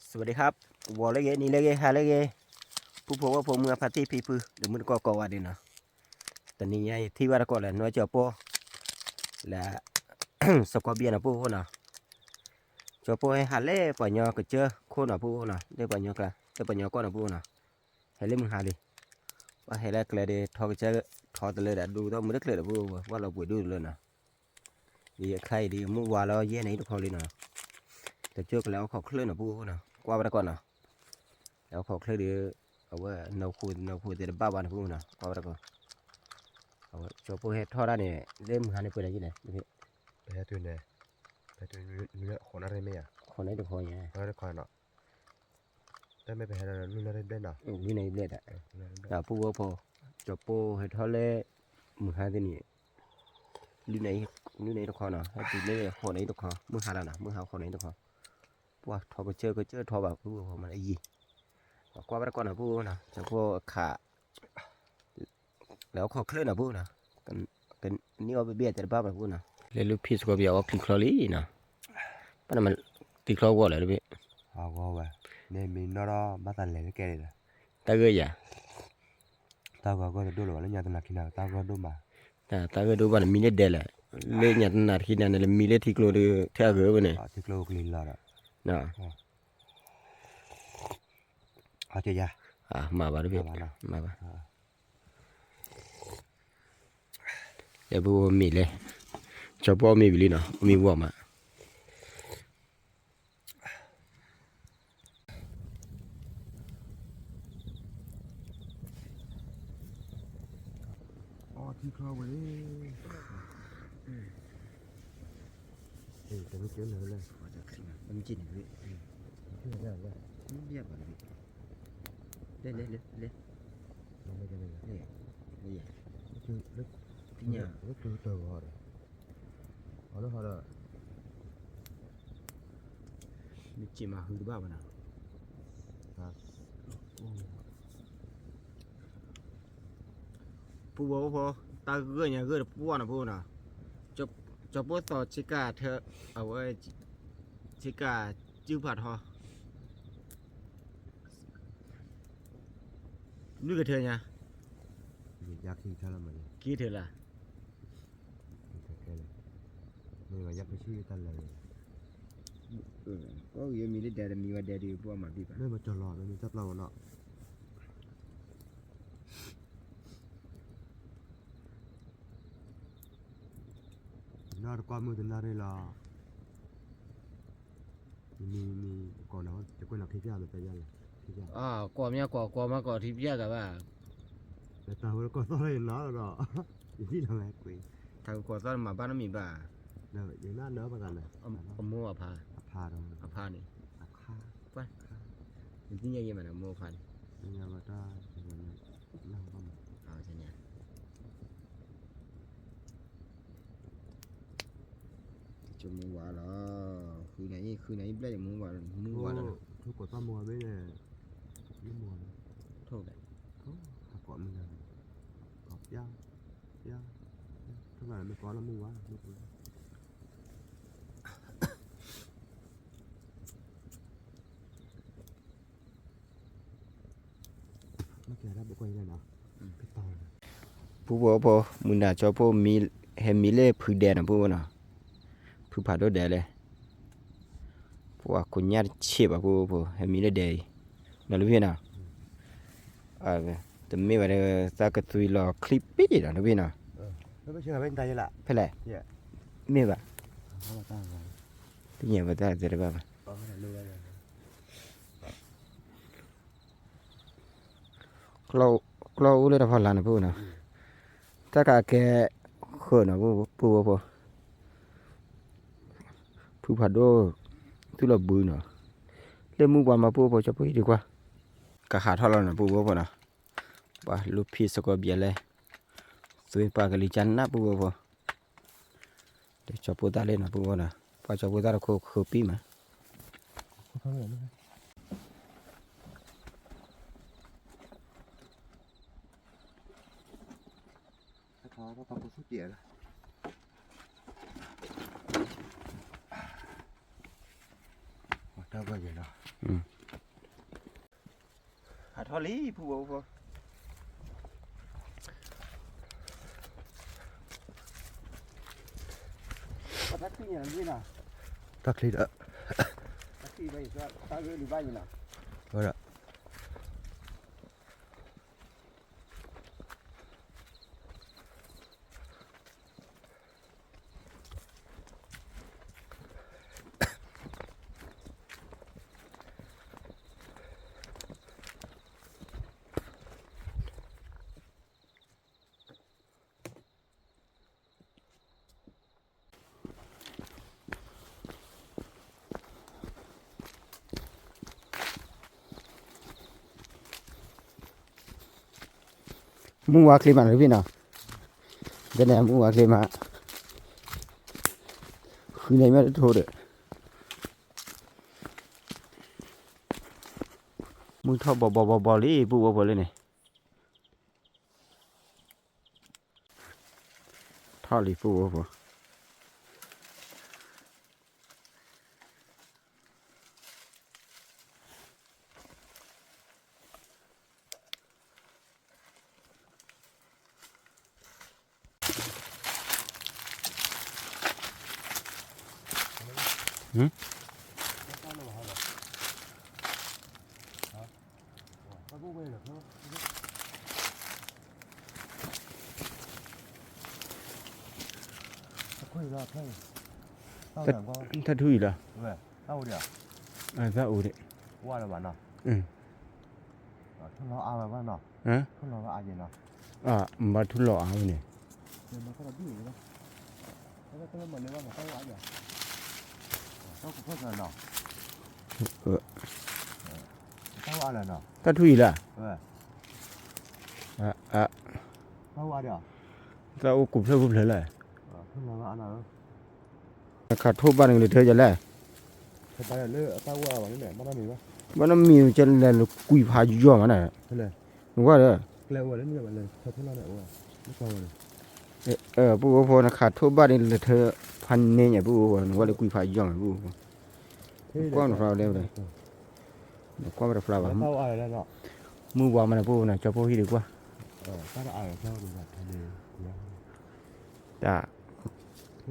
စဝၢ်ဒံၣ်ခါ ဂီၤလၢဂ့ၤ နံၤလၢဂ့ၤ ဟါလၢဂ့ၤ ဖုဖိဝဲဖိ မုၢ်အဖါတံၢ်ဖံဖု ဒီးမုၢ်တကိးကိးဂၤဒဲးနီၤ, တနံၤညါအံၤထံၣ်ဘၣ်တကိးလၢ နွဲကၠီၤပိၢ် လၢ စကီဘံယဲနီၤ ဖုဖိနီၤ, ကၠီၤပိၢ်ဟဲဟးလၢပှၤညီကစၢၢ်ခိၣ်နီၤ ဖုဖိနီၤ လၢပှၤညီကျါ လၢပှၤညီကီၢ်နီၤ ဖုဖိနီၤ, ဟဲလၢမုၢ်ဟါလံ, ပှၤဟဲလၢကျဲဒီး ထီကစၢၢ် ထီတလၢဒီး ဒူသီၣ်မုၢ်တချုးဒီး ဖုဖိ ပှၤလီၤပှ့ၤဒူတလၢနီၤ ဒ်အခါအံၤဒ် မုၢ်ဝါလီၤယဲၢ်နံၤတခီလံနီၤ, တကၠိကလဲၤအိၣ်ခိးချၢၣ်နီၤ ဖုဖိနီၤ ကွၢ်ဘၣ်တကိးနီၤ, လဲၤအိၣ်ခိးချၢၣ်ဒီး အဝဲနီၢ်ခိနီၢ်ခိသ့ၣ်တဘၣ်ဘၣ်နီၤ ဖုဖိနီၤ ကွၢ်ဘၣ်တကိး, အဝဲကၠီၤပိၢ်ဟဲထီၣ်တၢ်န့ၣ် လၢမုၢ်ဟါန့ၣ်ပှဲၤဒၣ်ယဲလဲၣ်, ပဟဲတုၤန့ၣ် ပဟဲတုၤ ဃိးနၣ်ရံၣ်မ့ၢ်ဧါ, ဃိးနၣ်ရံၣ်တခီ, ဃိးနၣ်ရံၣ်တခီနီၤ, တမ့ၢ်ပဟဲဒီးလွံၢ်နၣ်ရံၣ်ဘျဲၣ်နီၤ, လွံၢ်နၣ်ရံၣ်ဘျဲၣ်တၢ်, ဒီးဖုဖိဖိ ကၠီၤပိၢ်ဟဲထီၣ်လၢ မုၢ်ဟါတနံၤ လွံၢ်နၣ်ရံၣ်တခီနီၤ ဟဲတုၤလၢဃိးနၣ်ရံၣ်တခီ မုၢ်ဟါလီၤနီၤ မုၢ်ဟါဃိးနၣ်ရံၣ်တခီ, ပှၤထီကစၢၢ်ကစၢၢ်ထီဘၣ် ဖုဖိမးအယံၤ, ကွၢ်ဘၣ်တကိးနီၤ ဖုဖိနီၤ ကၠီၤပိၢ်အခး လဲၤအိၣ်ခိးချၢၣ်နီၤ ဖုဖိနီၤ, ကန့ၢ်အီၣ်ဘ့ၣ်ဘ့ၣ်သ့ၣ်တဘၣ်ဘၣ် ဖုဖိနီၤ, လဲၤလူၤဖံးစကီးပယီၤအီၣ်ချံချီလံနီၤ, ဘၣ်နမၤတံၤချီဂီၢ်လဲၣ်တဘ့ၣ်, အဂီၢ်ဝဲ, မ့ၢ်မံနီၢ်ဒီးဘၣ်သးလဲၤလၢကဲဒၣ်, တၢ်ဂၢၢ်ယၤ တၢ်ဂီၤဂီၢ်တဒိၣ်လၢၤဘၣ် လၢညါတနၤခံနၤ တၢ်ဂီၢ်ဒိၣ်မး, တၢ်ဂီၢ်ဒိၣ်ဘၣ်န့ၣ် မံလၢဒဲးလဲၣ်, လၢညါတနၤခံနၤန့ၣ် လၢမံလၢထံကျိဒီး ထဲအဂၤဝဲန့ၣ်, ထံကျိကလံၤလီၤဒီး, မၤဘၣ်တဘ့ၣ်, မၤဘၣ်, လဲၤပူၤမံၤလဲၣ်, ကၠီၤပီၣ်မံၤဝံၤလံနီၤ မံၤဝီၤမး အီထံချီဝဲလံ, တမ့ၢ်ကဲလၢၤလဲၣ်, မ့ၢ်ကဲန့ၣ်, လဲၤလဲၤလဲၤလဲၤ, သ့ၣ်ညါ, လၢကျိတၢ်ဂီၤဒီး အလၢဟီဒီး မ့ၢ်စ့ၢ်မၤဟုတဘၣ်ဘၣ်နီၤ, ပူဝဲအိၣ်ဖိ, တၢ်ဂၢၢ်ညါဂၢၢ်တပှၢ်နီၤ ပူဝဲနီၤ, ကၠီၤပိၢ်သီဆ့ကၤထၢ, အဝဲ, ဆ့ကၤစုၣ်ဖးထီ လွံၢ်ကထၢညါ, ခံထၢလၢ, မ့ၢ်ယၤဖဲဆူယတၢ်လဲၤ, ပမံၤဝဲဒဲးဒုးပှၤမၤဘံၣ်ဘၣ်, မ့ၢ်မၤကၠီၤလီၤ မ့ၢ်မံၤတၢ်ပျၢ်ဝဲနီၤ နီၢ်တကွၢ်မုၢ်တနၣ်ရံၣ်လီၤ, မံၤမံၤကိးနၤ တကွဲးနီၤခံဖျၢၣ်မ့ၢ်တဲယၤလဲၣ်, ကွၢ်မ့ၢ်ကွၢ်ကွၢ်မ့ၢ်ကွၢ်ထံဖျၢၣ်ဂၤဘၣ်, တၢ်ဝဲတကွၢ်သီၣ်လၢယနီၤဒီး, ယသံၣ်လီၤဝဲကွံာ်, တၢ်ကွၢ်သီၣ်မၤဘၣ်နီတမံၤဘၣ်, ယနၢ်နၢပသးန့ၣ်, အမိၢ်အဖါ, အဖါ, အဖါန့ၣ်, နသ့ၣ်ညါယဲမးန့ၣ် အမိၢ်အဖါန့ၣ်, တကၠိမူဝါလီၤ, ဃုနၤအံၤ ဃုနၤအံၤဘျဲၣ်ယမူဝါလီၤ, မူဝါလီၤ, ထိၣ်ကိးသီၣ်မူဝါဘ့ၣ်န့ၣ်, မူဝါလီၤ, ထိၣ်ဘျဲၣ်, ဟးကိးမုၢ်နၤ, ကိးပျၢ်, ပျၢ်, ထိၣ်ဘျဲၣ်မ့ၢ်ကိးလၢမူဝါလီၤ, မူဝါ ပူဖိဖိ မုၢ်နၤကၠီဖိ ဟဲမံလၢဖုဒဲးနီၤ ပူဖိနီၤ, ဖုဖးဒိၣ်ဒဲးလဲၣ်, ပှၤကိးညါတဆံးဘၣ် ပူဖိဖိ ဟဲမံလၢဒဲးအံၤ, နီၤလၢဖဲနီၤ, တမ့ၢ်ဘၣ်ဒီး သးကသွံလီၤချံပံၣ်နီၤ လၢဖဲနီၤ, ဖဲလဲၣ်, မ့ၢ်ဘၣ်, သ့ၣ်ညါဘၣ်တၢ်သ့ၣ်တဘၣ်ဘၣ် ကျီအိၣ်လၢတၢ်ဖီလာ်န့ၣ် ပူဖိနီၤ, တၢ်ကးကဲဃၢၤနီၤ ပူဖိဖိ, ဖုဖးဒိၣ် သုလီၤဘုနီၤ, လၢမူပှၤမၤ ပူဖိဖိ ကၠီဖိဟံၣ်ဒုးကွၢ်, ကဟးထီၣ်လီၤနီၤ ပူဖိဖိနီၤ, ပှၤလူဖံးစကီးဘျဲၣ်လဲၣ်, သွံပာ်ကလံၤကၠါနး ပူဖိဖိ, ဒီးကၠီဖိသၣ်လဲၣ်နီၤ ပူဖိနီၤ, ပှၤကၠီဖိသၣ်တခိၣ်ဃုပံၣ်မး တၢ်ပူၤဆူၣ်တံၢ်လီၤ, ဟးထီၣ်လံ ဖုဝဲဖိ တၢ်ချံဒီး တၢ်ဂ့ၢ်လံဘၣ်ယနီၤ ဝဲဒၣ် မုၢ်ဝါချ့မးနီၤ ဖဲနီၤ ဒ်န့ၣ် မုၢ်ဝါချ့မး ဃုန့ၣ်မ့ၢ်တထိဒီး မုၢ်ထီၣ်ဘီဘီဘီဘီလံ ပုၢ်ဝဲၢ်ဖိလၢန့ၣ် ထီၣ်လံပုၢ်ဝဲၢ်ဖိ ထၢထူအံၤလီၤ သၣ်အိၣ်ဒံး ဘၣ်ထူလီၤအါဝဲန့ၣ် သၣ်ထူအံၤလီၤ သၣ်အိၣ်ကူၣ်ဖျၢၣ်ကူၣ်ဖျၢၣ်လၢ နခးထိၣ်ဘၣ်န့ၣ်လၢထၢကလဲၣ် ဘၣ်နီၢ်မံၤကလဲၣ်လၢကွံာ်ဖးယီၤမးန့ၣ် နကွၢ်ဒီး ပုၢ်ဝဲၢ်ဖိ နခးထိၣ်ဘၣ်န့ၣ်လၢထၢဖးန့ၣ်ညါ ပုၢ်ဝဲၢ်ဖိ နကွၢ်နဖျါလဲၣ် နကွၢ်ဝဲတဖျါဘၣ် မုၢ်ဝါမးန့ၣ် ပုၢ်ဝဲၢ်န့ၣ် ကၠီဖိဟံၣ်ဒံးကွၢ် တၢ်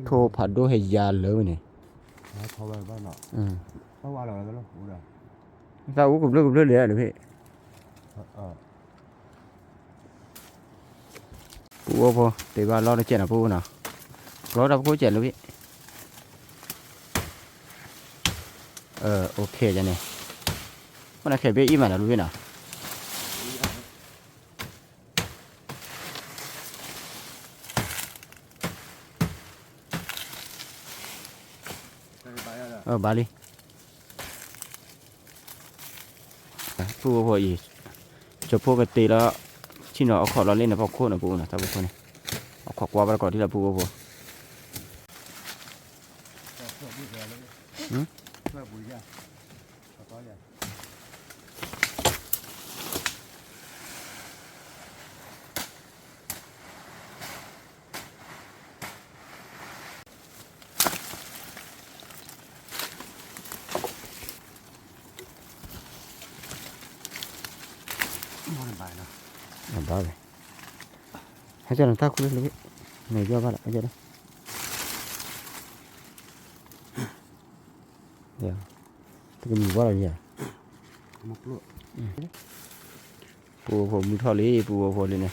ထိၣ်ဖးဒိၣ်ဟဲယါလၢဝဲန့ၣ် သၣ်အိၣ်ကဘျၢၣ်ကဘျၢၣ်လံဧါ လၢဖဲ ပုၢ်ဝဲၢ်ဖိ တ့ဘၣ်လီၢ်တကဲးနီၤ ပုၢ်ဝဲၢ်နီၤ ကျီတၢ်ဖိခိၣ်ကဲးလၢဖဲ အိၣ်ခ့ယါန့ၣ် မ့ၢ်နခဲဘ့ၣ်အံၤမးနီၤ လၢဖဲနီၤ ဘၣ်လံ ပုၢ်ဝဲၢ်ဖိအံၤ ကၠီဖိကတ့လီၤ ထံၣ်နီၤ အခီၣ်လီၤလ့ၣ်န့ၣ် ဖီခိၣ်န့ၣ် ပုၢ်ဝဲၢ်နီၤ တၢ်ဖိခိၣ်န့ၣ် အခီၣ်ကွၢ်ဘၣ်တကိးထံၣ်လီၤ ပုၢ်ဝဲၢ်ဖိ ဘၣ်ဝဲ ဟဲကၢ်နတၢ်ခူလၢလၢ နယီၢ်ဘၣ်လီၤ ဟဲကၢ်လီၤ တကမံၤဘၣ်လီၤယၤ ပုၢ်ဝဲၢ်ဖိမုၢ်ထီၣ်လံ ပုၢ်ဝဲၢ်ဖိလံန့ၣ်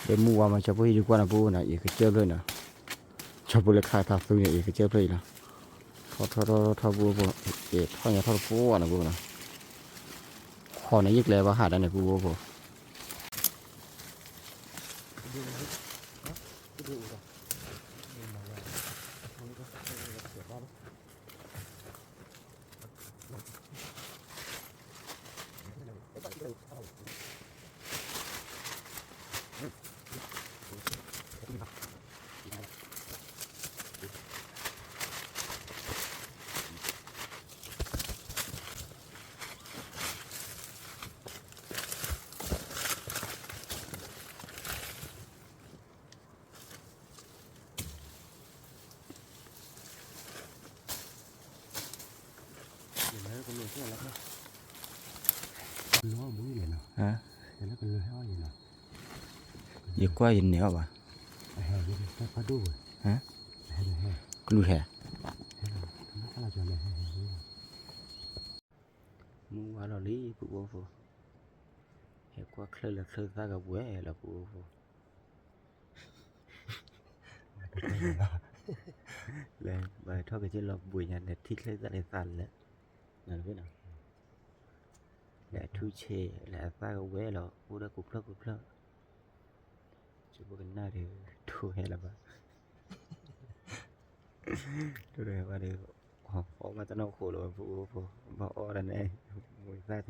လၢမုၢ်ဝါမး ကၠီဖိဟံၣ်ဒံးကွၢ်န့ၣ် ပုၢ်ဝဲၢ်နီၤ အံၤကစၢၢ်ဖျၢၣ်နီၤ ကၠီဖိလၢခါထးသူန့ၣ် အံၤကစၢၢ်ဖျၢၣ်အံၤလီၤ ထီၣ်ထီၣ်ထီၣ်ထီၣ် ပုၢ်ဝဲၢ်ဖိ အံၤထီၣ်ညါထီၣ်တပူၤဝဲနီၤ ပုၢ်ဝဲၢ်နီၤ ခီန့ၣ် ယကျဲဘၣ်ဟးဒၣ်န့ၣ် ပုၢ်ဝဲၢ်ဖိ မ့ၢ်ဘၣ်ဝဲ ယကွၢ်ယနဲၣ်အီၤဘၣ်, ကလူးဟဲ, မုၢ်ဝါလီၤလံ ပုၢ်ဖိ, ဟဲကွၢ်ချၢၣ်လၢချၢၣ်သၣ်ကဝဲလီၤ ပုၢ်ဖိ, လၢဘၣ်ထီၣ်က့ၤက့ၤလီၤဘှံးညါ လဲၤထံၣ်ချၢၣ်သၣ်လၢသးလၢ, လဲၤအထူၣ်ဆ့း လဲၤအသၣ်ကဝဲလီၤ အိၣ်ဒီးကူဖျၢၣ်ကူဖျၢၣ်, ကၠိဖိကနၣ်ဒီး ထိၣ်ဟဲလၢၤဘၣ်, ထိၣ်ဒီးဟဲဘၣ်ဒီး, အီၣ်ဘၣ်တနီၢ်ခိၣ်လီၤ ပုၢ်ဖိ, ဘၣ်အီၣ်ဒၣ်န့ၣ်, ဝံသၣ်သံသိး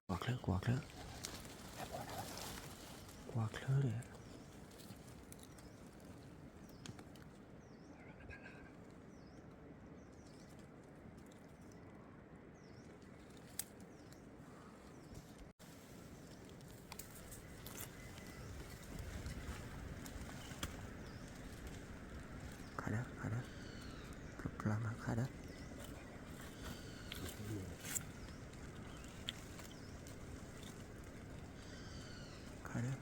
ကွၢ်ချၢ, ကွၢ်ချၢ, ကွၢ်ချၢဒီး ခါဒီး, ခါဒီး, ပျၢ်မၤခါဒီး, ခါဒီး,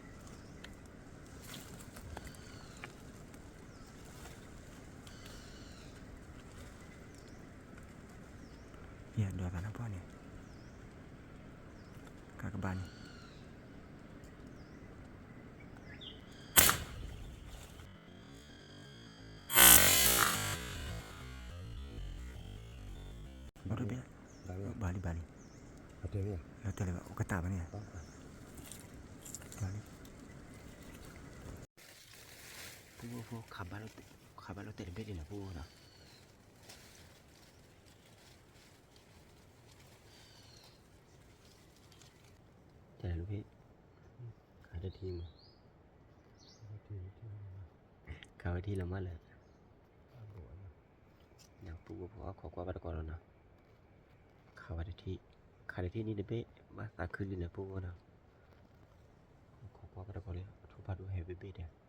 ယဒွးသးနပှၢ်န့ၣ်, ကကဘၣ်န့ၣ် ဘၣ်လံ ဘၣ်လံ, တဲလၢၤဘၣ် အိၣ်ကတၢၢ်ဘၣ်န့ၣ်, ဘၣ်လံ, ပုၢ်ဖိ ခးဘၣ်လီၤတဲာ်တဘ့ၣ်ဒ်န့ၣ် ပုၢ်ဖိနီၤ. တဲလၢဖဲ ခးတထံၣ်မး, ခးဝဲထံၣ်လီၤမးလၢ ဒီးပုၢ်ဖိအီၣ်ခိးကွၢ်ဘၣ်တကိးလီၤနီၤ. ခးဝဲတထံၣ်, ခးတထံၣ်န့ၣ်တဘ့ၣ် ဘၣ်သးခုလံန့ၣ် ပုၢ်ဖိနီၤ. ခိးကွၢ်ဘၣ်တကိးလံ အထူၣ်ဖးဒိၣ်ဟဲဘ့ၣ်ဘ့ၣ်တဲ ပှၤ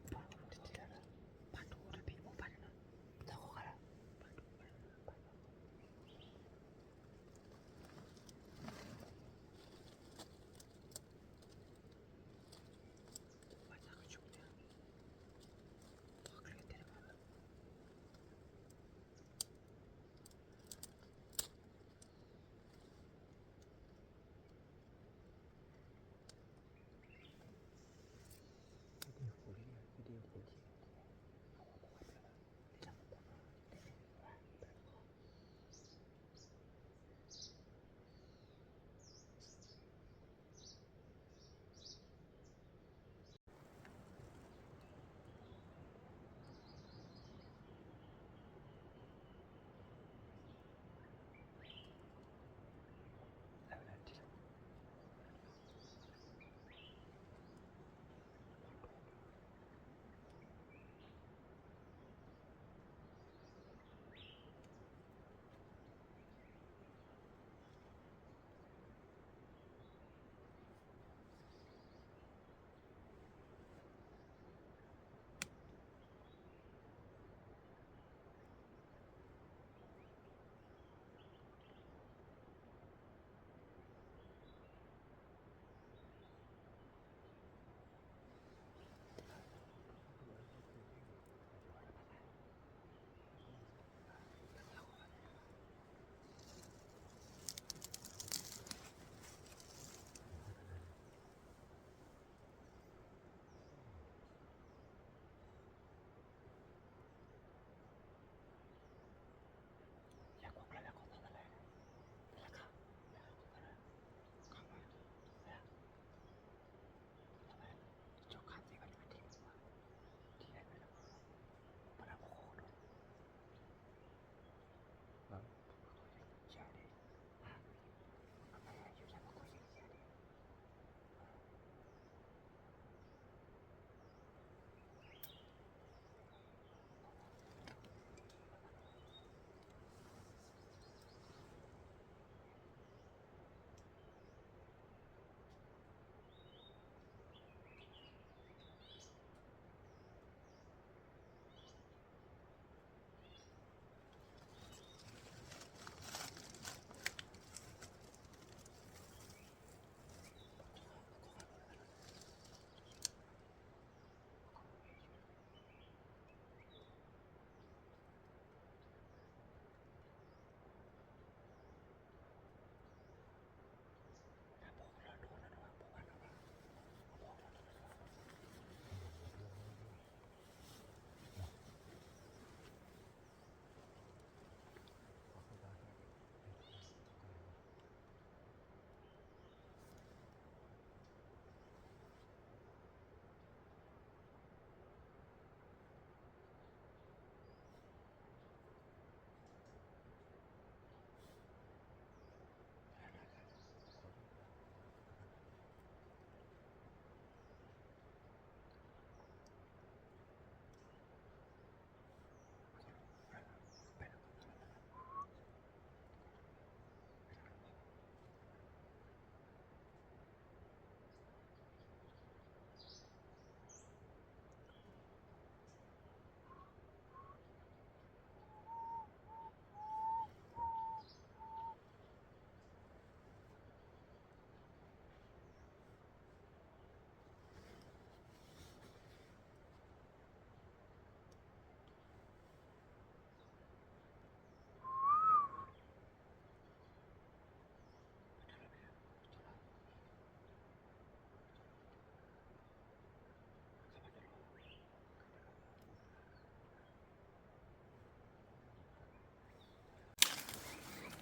သးကဆူၣ်န့ၣ် ပှၤကျဲတဲတဘၣ်ဘၣ်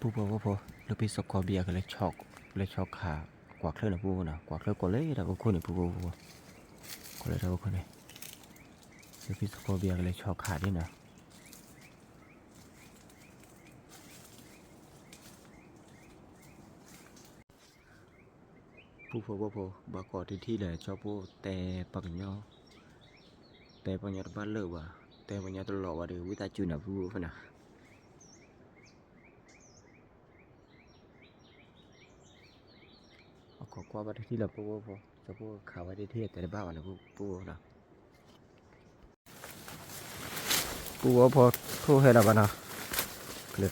ဖုဖိဖိဖိ, လၢဖံစီကီဘံယၤကလဲၤ, လဲၤဆီခးကွၢ်ချၢန့ၣ်ဖုဖိနီၤ, ကွၢ်ချၢကိးလၢတၢ်ဖီခိၣ်န့ၣ်ဖုဖိဖိ, ကိးလၢတၢ်ဖီခိၣ်န့ၣ်, လၢဖံစီကီဘံယၤကလဲၤဆီခးဒ်နီၤ. ဖုဖိဖိဖိ, ဘၣ်ကိးတထံၣ်လၢကၠီဖိတဲပှၤကညီ, တဲပှၤကညီတဘၣ်လၢာ်ဘၣ်, တဲပှၤကညီတလီၤဘၣ်ဒီး ဝံသးစူၤနီၤဖုဖိဖိနီၤ. အခိးကွၢ်ဘၣ်တထံၣ်လၢဖုဖိဖိ, ကၠီဖိခးဝဲတထံၣ်တဲတဘၣ်ဘၣ်နီၤဖုဖိဖိနီၤ. ဖုဖိဖိ, ထိၣ်ဟဲလီၤဘၣ်နီၤ, ကလဲၤ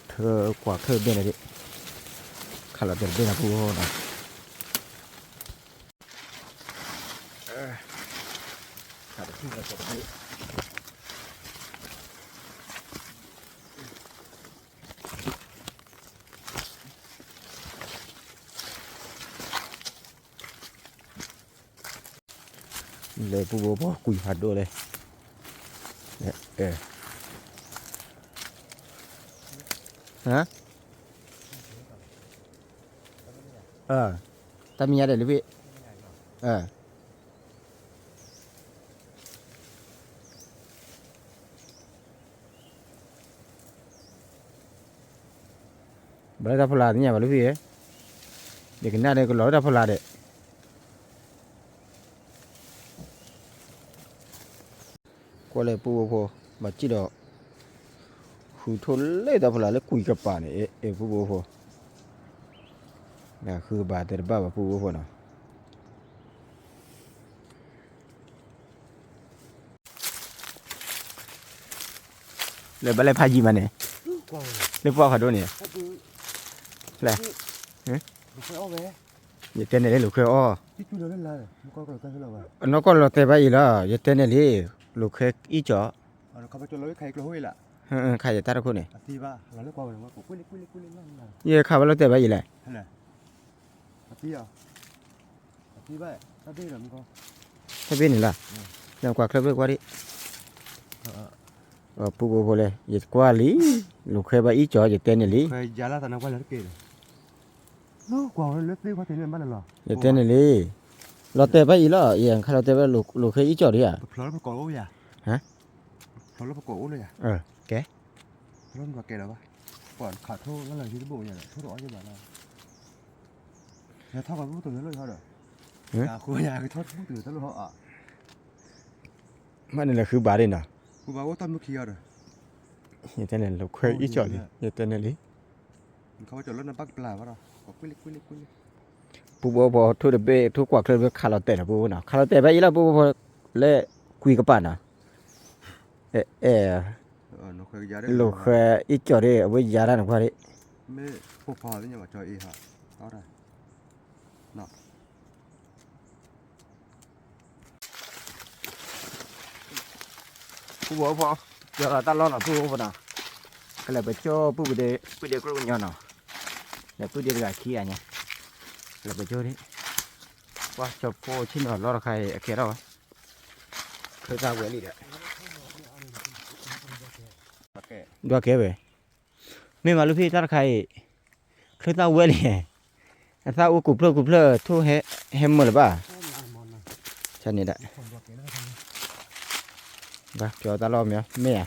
ထၢကွၢ်ချၢဘ့ၣ်န့ၣ်ဒံး, ခးလီၤတဲာ်တဘ့ၣ်နီၤဖုဖိဖိနီၤ. ခးတထံၣ်လီၤတဲာ်တဘ့ၣ်. လဲၤဖုဖိဖိကွံာ်ဖးဒိၣ်လဲၣ်. တၢ်မံၤညါဒဲးလၢ, ဘၣ်လၢတၢ်ဖီလာ်သ့ၣ်ညါဘၣ်လၢဖဲ, ယကနၣ်ဒီးကလီၤလၢတၢ်ဖီလာ်ဒဲး. ကွၢ်လၢဖုဖိဖိ, ဘၣ်စံၣ်ဒီး, ဃုထိၣ်လၢတၢ်ဖီလာ်လၢကွံာ်ကပၤန့ၣ်, ဖုဖိဖိ, ဃုကပၤတဲတဘၣ်ဘၣ်ဖုဖိဖိနီၤ. လၢဘၣ်လဲၤဖးယံၤမးန့ၣ်, လၢပှၢ်ဖးဒိၣ်န့ၣ်, လၢ, ယတဲန့ၣ်လံလိာ်ခွဲအီၣ်, နီၢ်ကီၢ်လီၤတဲာ်ဘၣ်အံၤလီၤ, ယတဲန့ၣ်လံ, လိာ်ခွဲအံၣ်ကၠီ, ခါယတၢ်တခိၣ်န့ၣ်, ယခးဘၣ်လီၤတဲာ်ဘၣ်အံၤလဲၣ်. တၢ်ဘ့ၣ်န့ၣ်လီၤ, နကွၢ်ချၢဘ့ၣ်ကွၢ်ဒံး, ဖုဖိဖိလဲၣ်, ယကွၢ်လံ, လိာ်ခွဲဘၣ်အံၣ်ကၠီ ယတဲန့ၣ်လံ, ယတဲန့ၣ်လံ, လီၤတဲာ်ဘၣ်အံၤလီၤ, ယခါလီၤတဲာ်ဘၣ်လိာ်ခွဲအံၣ်ကၠီဒံးဧါ, ကဲ, မ့ၢ်န့ၣ်လၢဃုဘၣ်ဒံးနီၤ, ယတဲန့ၣ်လိာ်ခွဲအံၣ်ကၠီလံ, ယတဲန့ၣ်လံ, ဖုဖိဖိထိၣ်တဘ့ၣ် ထိၣ်ကွၢ်ချၢတဘ့ၣ်ခးလီၤတဲာ်နီၤဖုဖိဖိနီၤ, ခးလီၤတဲာ်ဘၣ်အံၤလီၤဖုဖိဖိ, လၢကွံာ်ကပၤနီၤ, အဲ, လိာ်ခွဲအံၣ်ကၠီဒံး အဝဲယၤတၢ်န့ၣ်ကွၢ်ဒံး ဖုဖိဖိ, ယီၤလီၤတၢ်လီၢ်နီၤဖုဖိဖိနီၤ, ကလဲၤပကၠိ ပုၢ်ဒ့ကျိကညီနီၤ, လဲၤပုၢ်ဒ့တဂၤခံဂၤညါ, ကလဲၤပကၠိဒံး, ကွၢ်ကၠီဖိဆ့ၣ်နီၤလီၢ်တခါအံၤ အကဲထီၣ်ဝဲ, ချၢသၣ်ဝဲလံဒီး, ဒွးကဲဝဲ မ့ၢ်မးလၢဖဲတၢ်တခါအံၤ, ချၢသၣ်ဝဲလံ, အသၣ်အိၣ်ကူးဖျၢၣ်ကူးဖျၢၣ် ထိၣ်ဟဲမုာ်လၢၤဘၣ်, ဆန့ၣ်ဒၣ်, ဘၣ်ကၠီတၢ်လီၢ်မ့ၢ်မ့ၢ်ဧါ.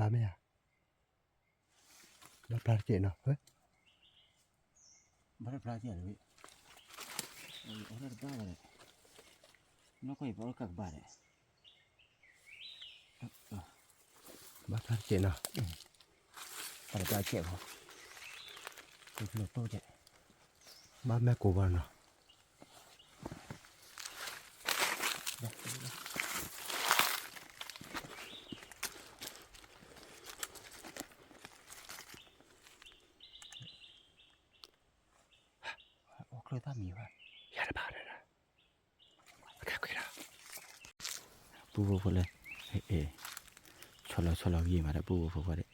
ဘၣ်မ့ၢ်ဧါ, ဘၣ်ဖျါတက့ၢ်နီၤ, ဘၣ်ဖျါတက့ၢ်နီၤ, အီၣ်တၢ်တဘၣ်ဘၣ်ဒီး, နီၢ်ကီၢ်အံၤပအီၣ်တၢ်ကဘၣ်ဒီး, ဘၣ်တၢ်တကဲးနီၤ, တၢ်တဘၣ်ကဲးဖိ, တဖျိတိၢ်ကဲး, ဘၣ်မဲာ်ကိးဘၣ်နီၤ. အိၣ်ချၢၣ်သၣ်မံၤဘၣ်, ယၤတဘၣ်ဒီး, ပူဖိဖိလၢ, ဆီလီၤဆီလီၤဂ့ၤမးဒီးပူဖိဖိဒီး,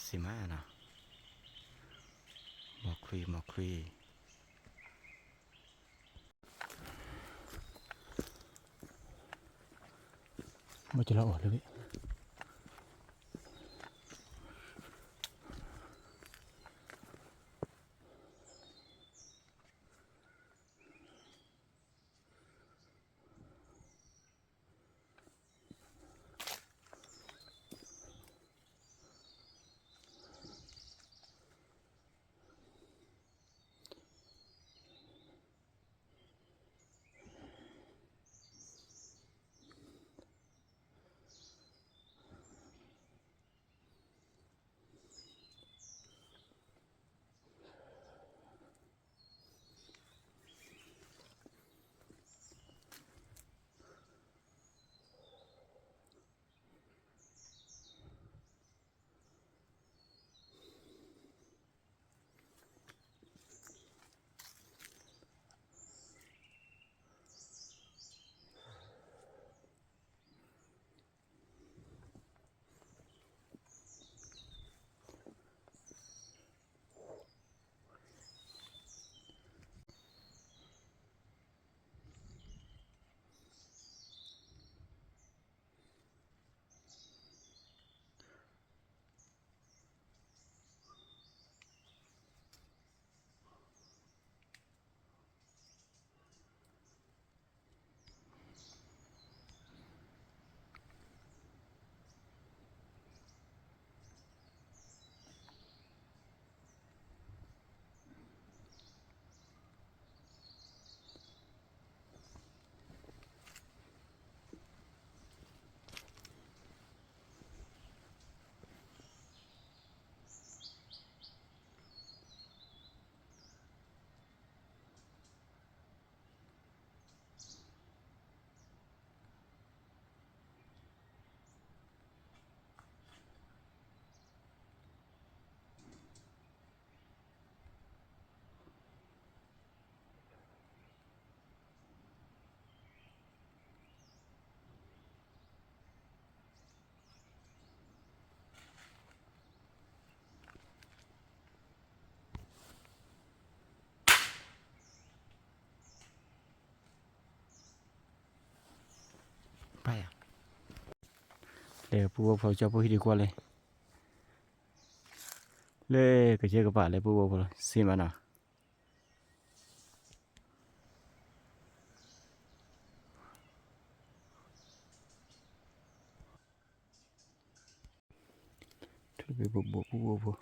စံးမးနီၤ, မီၤခွံမီၤခွံ မ့ၢ်ကလီၤအီၤလၢဘ့ၣ်.ပၢ်ယၤ, လဲၤပူဖိဖိကၠီဖိဟံၣ်ဒံးကွၢ်လံ, လၢကစၢၢ်ကပၤလၢပူဖိဖိလီၤ စံးမးနီၤ. ထူဘိဘိပူဖိဖိ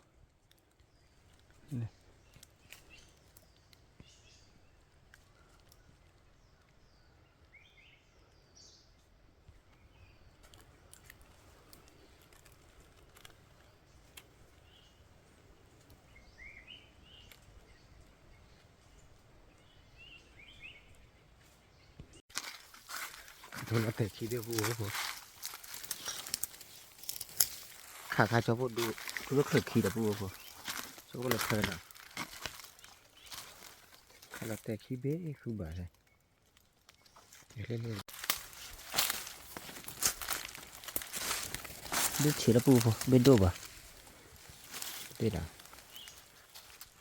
လီၤတဲာ်ခံဘ့ၣ်ပူဖိဖိ, ခးခါကၠီဖိဒူ, ထူလၢချၢၣ်ခံဒီးပူဖိဖိ, ကၠီဖိလၢချၢၣ်နီၤ, ခးလီၤတဲာ်ခံဘ့ၣ်ဃုဘၣ်လဲၣ်. ဘ့ၣ်ဆံးလၢပူဖိဖိ ဘ့ၣ်ဒိၣ်ဘၣ်, ဘ့ၣ်ဒၣ်,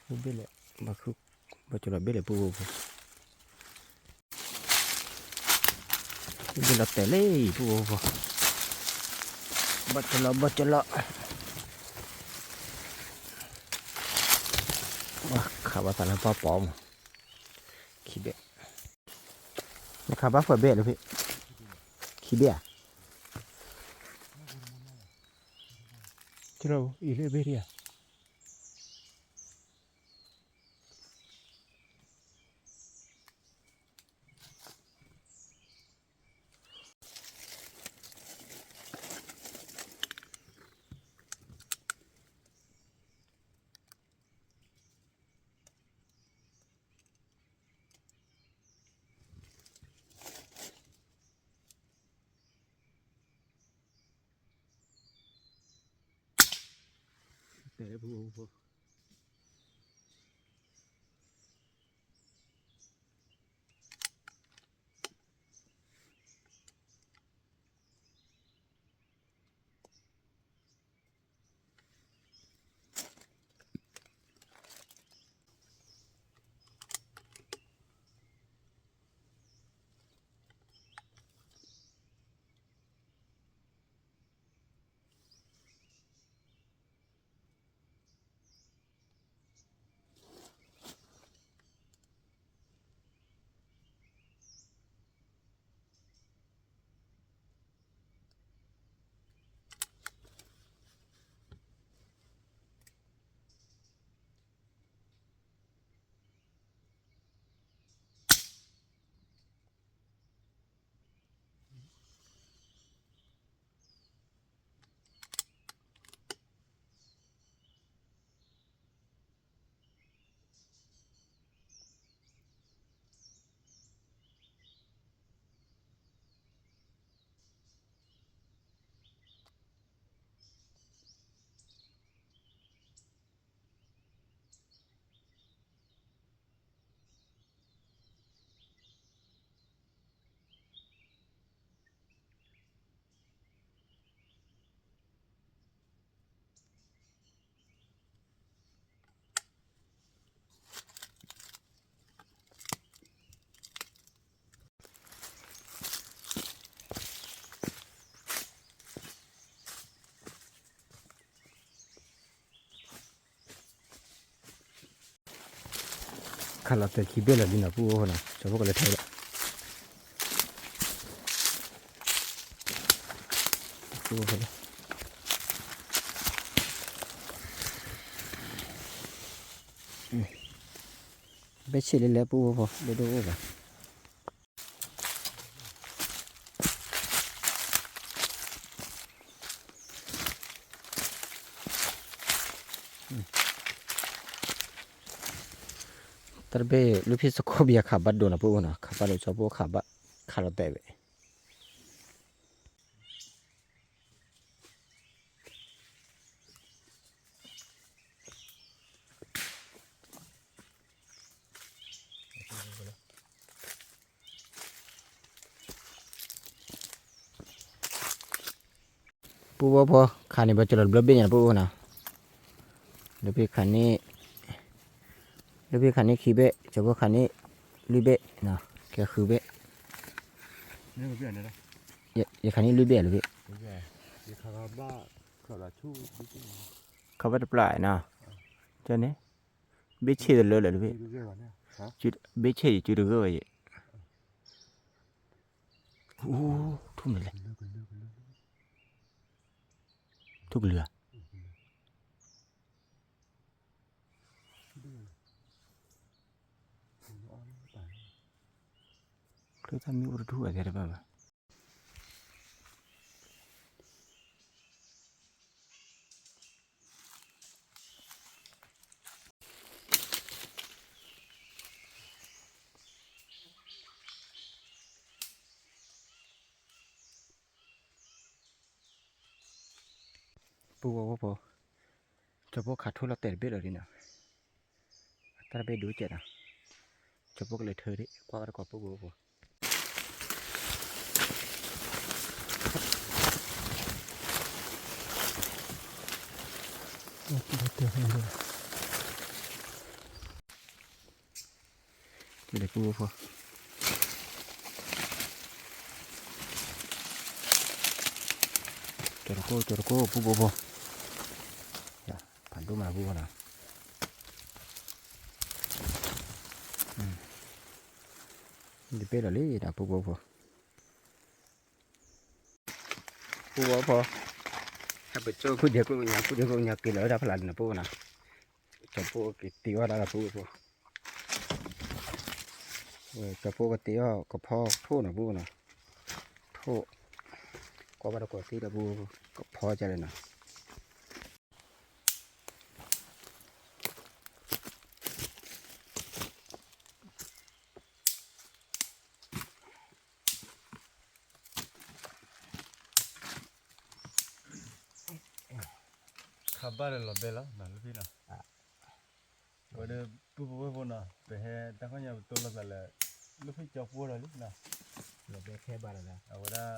ဘ့ၣ်လဲၣ်, ဘၣ်ခု, ဘၣ်ကလီၤဘ့ၣ်လဲၣ်ပူဖိဖိ, ဘ့ၣ်လီၤတဲာ်လံပူဖိဖိ, ဘၣ်ကလီၤ ဘၣ်ကလီၤ, ခးဘၣ်သးလၢပှၢ်ပီၤမး, ခံဘ့ၣ် နခးဘၣ်ဃဲဘ့ၣ်လၢဖဲ, ခံဘ့ၣ်ဧါ, ကလီၤအံၤလၢဘ့ၣ်ဒံဧါ. ပူဖိ ခးလီၤတဲာ်ခံဘ့ၣ်လီၤဒ်နီၤ ပူဖိနီၤ ကၠီဖိကလဲၤထဲလီၤ ပူဖိ ဘဲဆ့ၣ်လၢလဲၤပူဖိ ဘဲဒိၣ်အိၣ်ဘၣ် တၢ်တဘ့ၣ် လုၢ်ဖံးသကိးဘံယၤခးဘၣ်ဒိၣ်နီၤ ပူဖိနီၤ ခးဘၣ်ဒိၣ် ကၠီဖိခးဘၣ် ခးလီၤတဲာ်ဝဲ ပူဖိဖိ ခးန့ၢ်ဘၣ်ကလီၤတဘျီဘ့ၣ်ညါ ပူဖိနီၤ လၢဖံခးန့ၢ် လၢဖံခးန့ၢ်ခံဘ့ၣ် ကၠီဖိခးန့ၢ်လွံၢ်ဘ့ၣ်နီၤ ကဲဃုဘ့ၣ် ယခးန့ၢ်လွံၢ်ဘ့ၣ်လၢဖံ ခးဘၣ်တပျၢ်နီၤ ကန့ၣ် ဘ့ၣ်ဆ့ၣ်တလၢလၢဖံ ဘ့ၣ်ဆ့ၣ်ယကၠူတဂၢၢ်ဝဲယဲ အိၣ် ထူၣ်မနုၤလဲၣ် ထူၣ်ကလုာ်ဧါ ချၢတၢ်မ့ၢ်အိၣ်တထူၣ်ဘၣ်တဲတဘၣ်ဘၣ် ပူဖိဖိ ကၠီဖိခးထိလီၤတဲာ်တဘ့ၣ်လီၤဒ်နီၤ တၢ်တဘ့ၣ်ဒိကဲးနီၤ ကၠီဖိကလဲၤထၢဒံး ကွၢ်ဘၣ်တကိးပူဖိဖိ ပူဖိဖိ ကၠီတကိး ကၠီတကိး ပူဖိဖိ ဖးဒိၣ်မးပူဖိနီၤ တဘ့ၣ်လီၤလံဒီးပူဖိဖိ ပူဖိဖိ ဖုဒဲးကျိညါ ဖုဒဲးကျိညါ က့ၤလီၤဝဲဒၣ်ဖးလၢ်န့ၣ်ပူဖိနီၤ ကၠီဖိက့ၤတ့အီၣ်တၢ်လီၤပူဖိ ကၠီဖိကတ့အီၣ်ကဖီထိၣ်နီၤပူဖိနီၤ ထိၣ် ကွၢ်ဘၣ်တကိးသ့ဒီးပူဖိ ကဖီကလဲၣ်နီၤ ခး ဘၣ်ဒီးလီၤဘဲလီၤနီၤ လၢဖံနီၤ, ဝဲဒီးပုၢ်ဖိဝဲၢ်ဖိနီၤ ပဟဲတၢ်ခီၣ်ညါပတိၢ်လိာ်သးလၢ လၢဖံကၠီပှိၢ်ဒီးလံနီၤ, လီၤဘဲခဲဘၣ်ဒီးလၢ အဝဲဒၣ်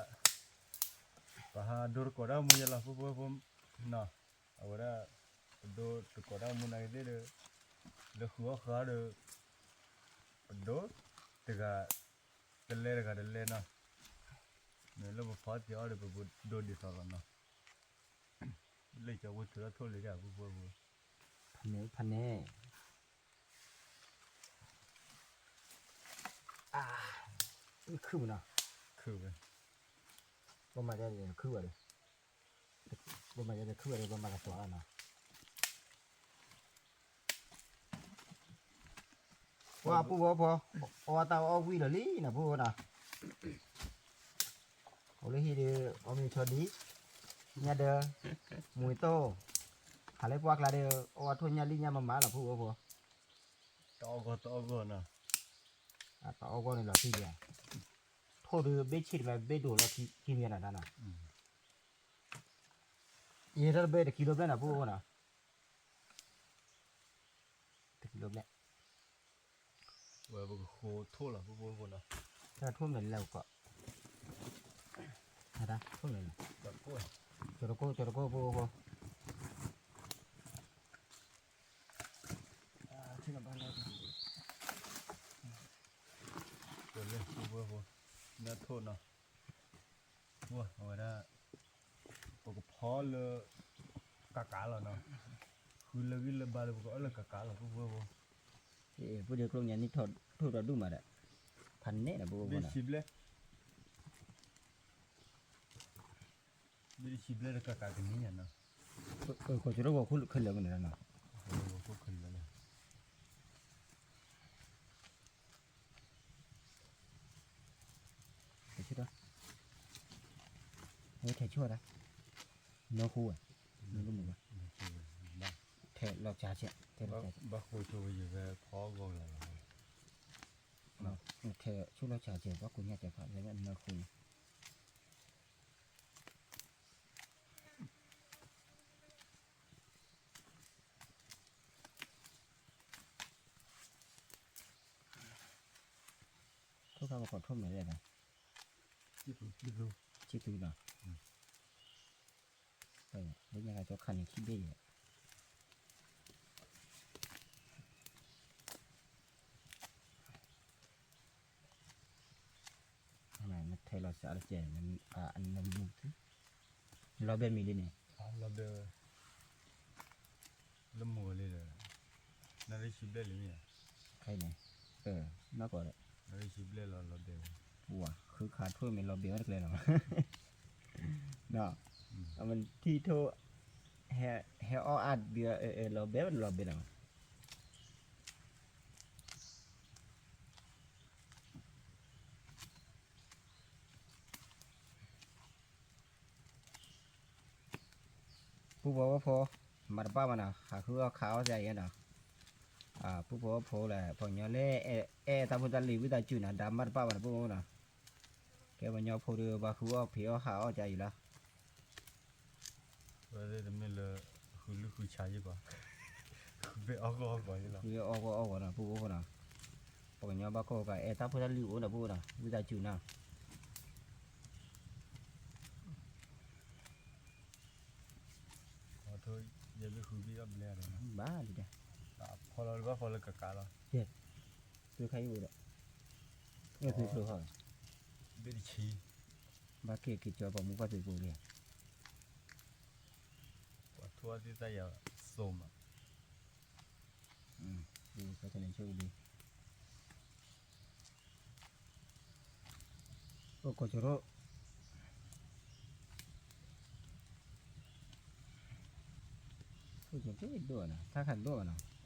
ပဟးဒိတကိးတၢ်မူယဲလီၤ ပုၢ်ဖိဝဲၢ်ဖိနီၤ, အဝဲဒၣ် ပဒိတကိးတၢ်မူနာ်က့သ့ၣ်ဒီး လၢဃုအီၣ်ဃုအီဒီး ပဒိတဂၤတလဲတဂၤတလဲနီၤ, မ့ၢ်လၢပဖီတ့ၢ်အီၣ်ဒီး ပဒိဒ်သိးလီၤနီၤ, လၢကၠီဝဲထုးထီၣ်ထိၣ်လံတၢ် ပုၢ်ဖိဝဲၢ်ဖိ, ဖးန့ၣ် ဖးန့ၣ် ခုၣ်မနီၤ, ခုၣ်ဝဲ, ပမၤဒ်န့ၣ်ခုၣ်ဝဲဒီး, ပမၤဒ်န့ၣ်ခုၣ်ဝဲဒီး ပမၤကစီၤလီၤနီၤ, ပှၤပုၢ်ဖိဖိ, အီၣ်တၢ်အီၣ်ဝံၣ်လီၤလံနီၤ ပုၢ်ဖိနီၤ, အိၣ်လၢဟံၣ်ဒီး အီၣ်မ့ၤဆီဒံး, ညၣ်ဒၢ, မူၤတိၢ်, ဟးလၢပှၢ်ကျါဒီး အီၣ်ဝဲထိၣ်ညၣ်လံၣ်ညၣ်မးမးလီၤ ပုၢ်ဖိဖိ, တအီၣ်ဂီၢ်တအီၣ်ဂီၢ်နီၤ, တအီၣ်ဂီၢ်န့ၣ်လီၤဖံဒံး, ထိၣ်ဒီးဘ့ၣ်ဆံးတမံၤဘ့ၣ်ဒိၣ်လီၤခံမံၤနီၤတၢ်နီၤ, ယဟဲထီၣ်တဘ့ၣ်တကံလိဘျဲၣ်နီၤ ပုၢ်ဖိဖိနီၤ, တကံလိဘျဲၣ်, ဝဲပကဃိထိၣ်လီၤ ပုၢ်ဖိဖိနီၤ, တၢ်ထိၣ်မနုၤလဲၣ်ပကီး, ထိၣ်မနုၤလဲၣ်, ကၠီတကိၢ် ကၠီတကိၢ် ပုၢ်ဖိဖိ လၢ ပုၢ်ဖိဖိ နၢ်ထိၣ်နီၤ, အဝဲဒၣ် ပကဖီလၢ ကးကးလီၤနီၤ, ဃုလၢဂံၢ်လၢဘါဒီး ပကအီၣ်လၢကးကးလီၤ ပုၢ်ဖိဖိ, ပုၢ်ဒ့ကျိညါန့ၣ် ထိၣ်ဒီးဒူၣ်မးဒီး ဖးနဲၣ်ဒီး ပုၢ်ဖိဖိနီၤ, ဘ့ၣ်တဆံဘျဲၣ် ဘ့ၣ်တဆံဘျဲၣ်ဒီးကးကးကနံၤညါနီၤ, ကီၢ်ကၠီရိၣ်ဂီၤခိၣ်ခဲလၢာ်မနုၤနီၤ, ဂီၤခိၣ်ခဲလၢာ်လီၤ, ကဆၢဒီး ဝဲထဲးဆိဒၣ်, နၢဃိဝဲ, နၢမုၢ်ဘၣ်, ထဲးလီၤစှၤဆဲး, ထဲးလီၤစှၤဆဲး, ဘၣ်ဃိဆိဝဲယဝဲဖီဂီၤလၢ်လီၤ, ထဲးဆိလီၤစှၤဆဲး ဘၣ်ကိးညါစဲးဖး နၢဃိန့ၣ် ထိၣ်ခါပကီးထိၣ်မဲာ်လဲၣ်, ဆံၣ်သူနီၤ, လၢညါကကၠီခါန့ၣ်ခံဘ့ၣ်ယဲၢ် နထဲးလီၤစှၤလၢကဲ, နမုၢ်သု, လီၤဘဲမံၤလံန့ၣ်, လီၤဘဲဝဲ, လၢမိၢ်လံဒီး, နရ့ၣ်ဆံဘျဲၣ်လံမ့ၢ်ဧါ, ခဲအံၤန့ၣ်, နီၢ်ကီၢ်ဒီး, နရ့ၣ်ဆံဘျဲၣ်လီၤလီၤဘဲဝဲ, ပှၤဃုခးထိၣ်မ့ၢ်လီၤဘဲဝဲတကျဲလီၤ, အမ့ၢ်ထံၣ်ထိၣ်, ဟဲအီၣ်အါဒံး, လီၤဘဲဝဲလီၤဘဲလီၤ. ပုၢ်ဖိဝဲၢ်ဖိ, မၤတဘၣ်ဘၣ်နီၤ, ဟးဃုအီၣ်ခးအီၣ်စ့ၢ်ကီးနီၤ, ပုၢ်ဖိဝဲၢ်ဖိလၢ ပှၤကညီလၢ အဲၣ်တၢ်ဖိတၢ်လံၤဝံသးစူၤနီၤ, ဒါမၤတဘၣ်ဘၣ်နီၤ ပုၢ်ဖိနီၤ, ကဲပှၤကညီဖိဒီး ဘၣ်ဃုအီၣ်ဖံးအီၣ်ဟးအီၣ်ကါအံၤလီၤ. ဝဲသ့ၣ်တမ့ၢ်လၢ ဃုလုၢ်ဃုဆါယံၤဘၣ်, ဃုဘ့ၣ်အီၣ်ဂီၢ်အီၣ်ဂီၢ်ယံၤလီၤ, ဃုဘ့ၣ်အီၣ်ဂီၢ်အီၣ်ဂီၢ်နီၤ ပုၢ်ဖိဖိနီၤ, ပှၤကညီဘၣ်ခိၣ်ကး အဲၣ်တၢ်ဖိတၢ်လံၤအိၣ်နီၤ ပုၢ်ဖိနီၤ ဝံသးစူၤနီၤ. ယဘ့ၣ်ဃုဘ့ၣ်အီၣ်ဘျဲၣ်, ဘၣ်ဒ်, ဖီလီၤဘၣ်ဖီလၢကကးလီၤ, သုခါအံၤအိၣ်ဒီး, သုကျိဟီ, ဘ့ၣ်တဆံ, ဘၣ်က့ၤက့ၤကၠီပှၤမူပှၤသုးကိးဒံး, ပှၤထိၣ်အီၣ်သ့ၣ်သၣ်ယၤစိၤမး, ကန့ၣ်ဆိၣ်လံ အိၣ်ကီၢ်ကၠီရိၣ်, အိၣ်ကၠီရိၣ်ဒိၣ်နီၤ ထါခါဒိၣ်နီၤ က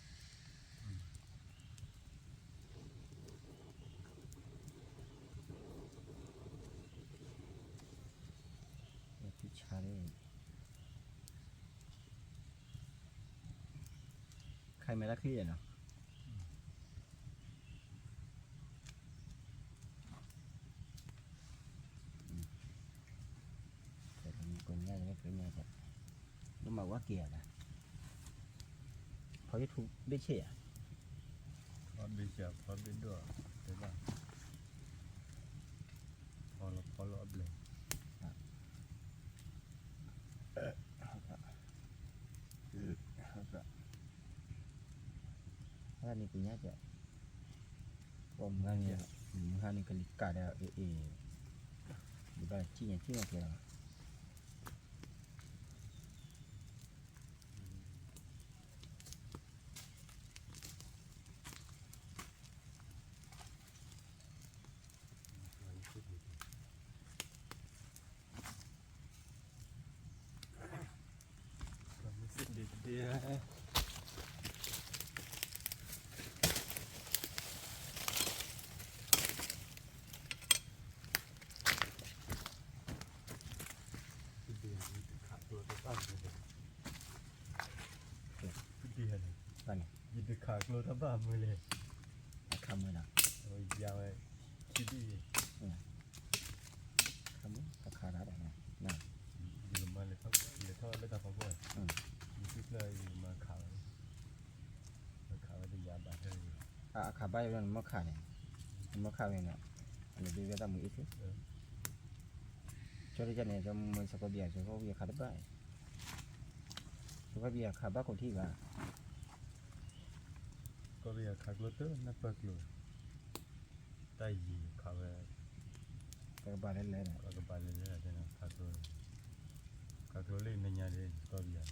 ဘီၣ်ဝဲဒၣ်, ဆါ ခဲအံၤမ့ၢ်တၢ်ချံယဲၢ်နီၤ, ကိးညါန့ၣ် ကိးညါ, လၢမၤဝဲ က့ၤယၤလၢ ဖီယထူဘ့ၣ်ဆ့ၣ်ယၤ ဖီဘ့ၣ်ဆ့ၣ် ဖီဘ့ၣ်ဒိၣ် တဲဘၣ် ဖီလီၤဖီလီၤအဘျဲၣ် ဟဲန့ၣ်ကညါကဲ ပှၤမုၢ်ဟါန့ၣ် မုၢ်ဟါန့ၣ်ကလံၤကးဒီး အ့ၣ် ယဘၣ်စံၣ်ညါစံၣ်ညါကဲလီၤ ယတခးကျိတၢ်ဘၣ်မုၢ်လဲၣ် အခးမုၢ်လီၤ ယဝဲ ခံဒံၣ် ခးမုၢ် အခးတၢ်ဒီး ယကမၤလဲၤထီၣ်လၢတၢ်ဖီခိၣ် ယသုဖျၢၣ်ယကမၤခးဝဲ ခးဝဲတယၤဘၣ် အခးဘၣ်ယၤ နမ့ၢ်ခးန့ၣ် နမ့ၢ်ခးဝဲန့ၣ် နဒုးဝဲတၢ်မုာ်အ့ၣ်သု ကၠီတကန့ၣ် ကၠီမုၢ်စကီးဘံယၤ ကၠီကီးဘံယၤခးတဘၣ် ကၠီကီးဘံယၤခးဘၣ်ခိၣ်ထံၣ်ဘၣ် ကီးဘံယၤခးကျိတၢ်နၢ်ပၢၢ်ကျိ တၢ်ယံၤခးဝဲ ကဘၣ်လဲၤလဲၤ ကဘၣ်လဲၤလဲၤ ခးကျိ ခးကျိလၢနညါဒီး ကီးဘံယၤ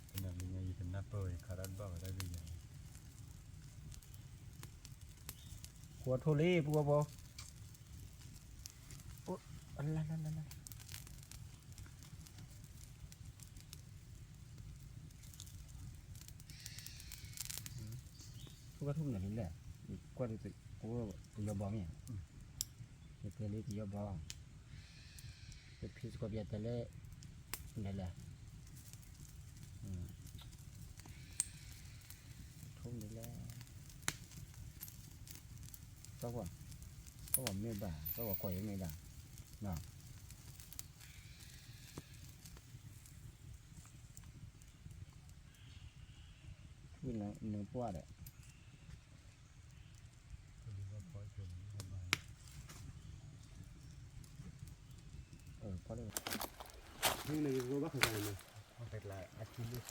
တနံၤညါယတနၢ်ပၢၢ်ဝဲ ယခးတၢ်တဘၣ်ဝဲဒၣ်လၢယၤ ဃိးထိၣ်လံ ပူဝီဖိ ထိၣ်ကထိၣ်မနုၤလဲၣ် ကွၢ် တယီဘီမ့ၢ် ယတဲလၢတယီဘီ ယဖံးစကီးပယတဲလၢ လဲၤလဲၤ ထိၣ်မနုၤလဲၣ် တၢ်ဝဲ တၢ်ဝဲမ့ၢ်ဘၣ် တၢ်ဝဲကွၢ်ယမ့ၢ်ဘၣ် နပှၢ်ဒီး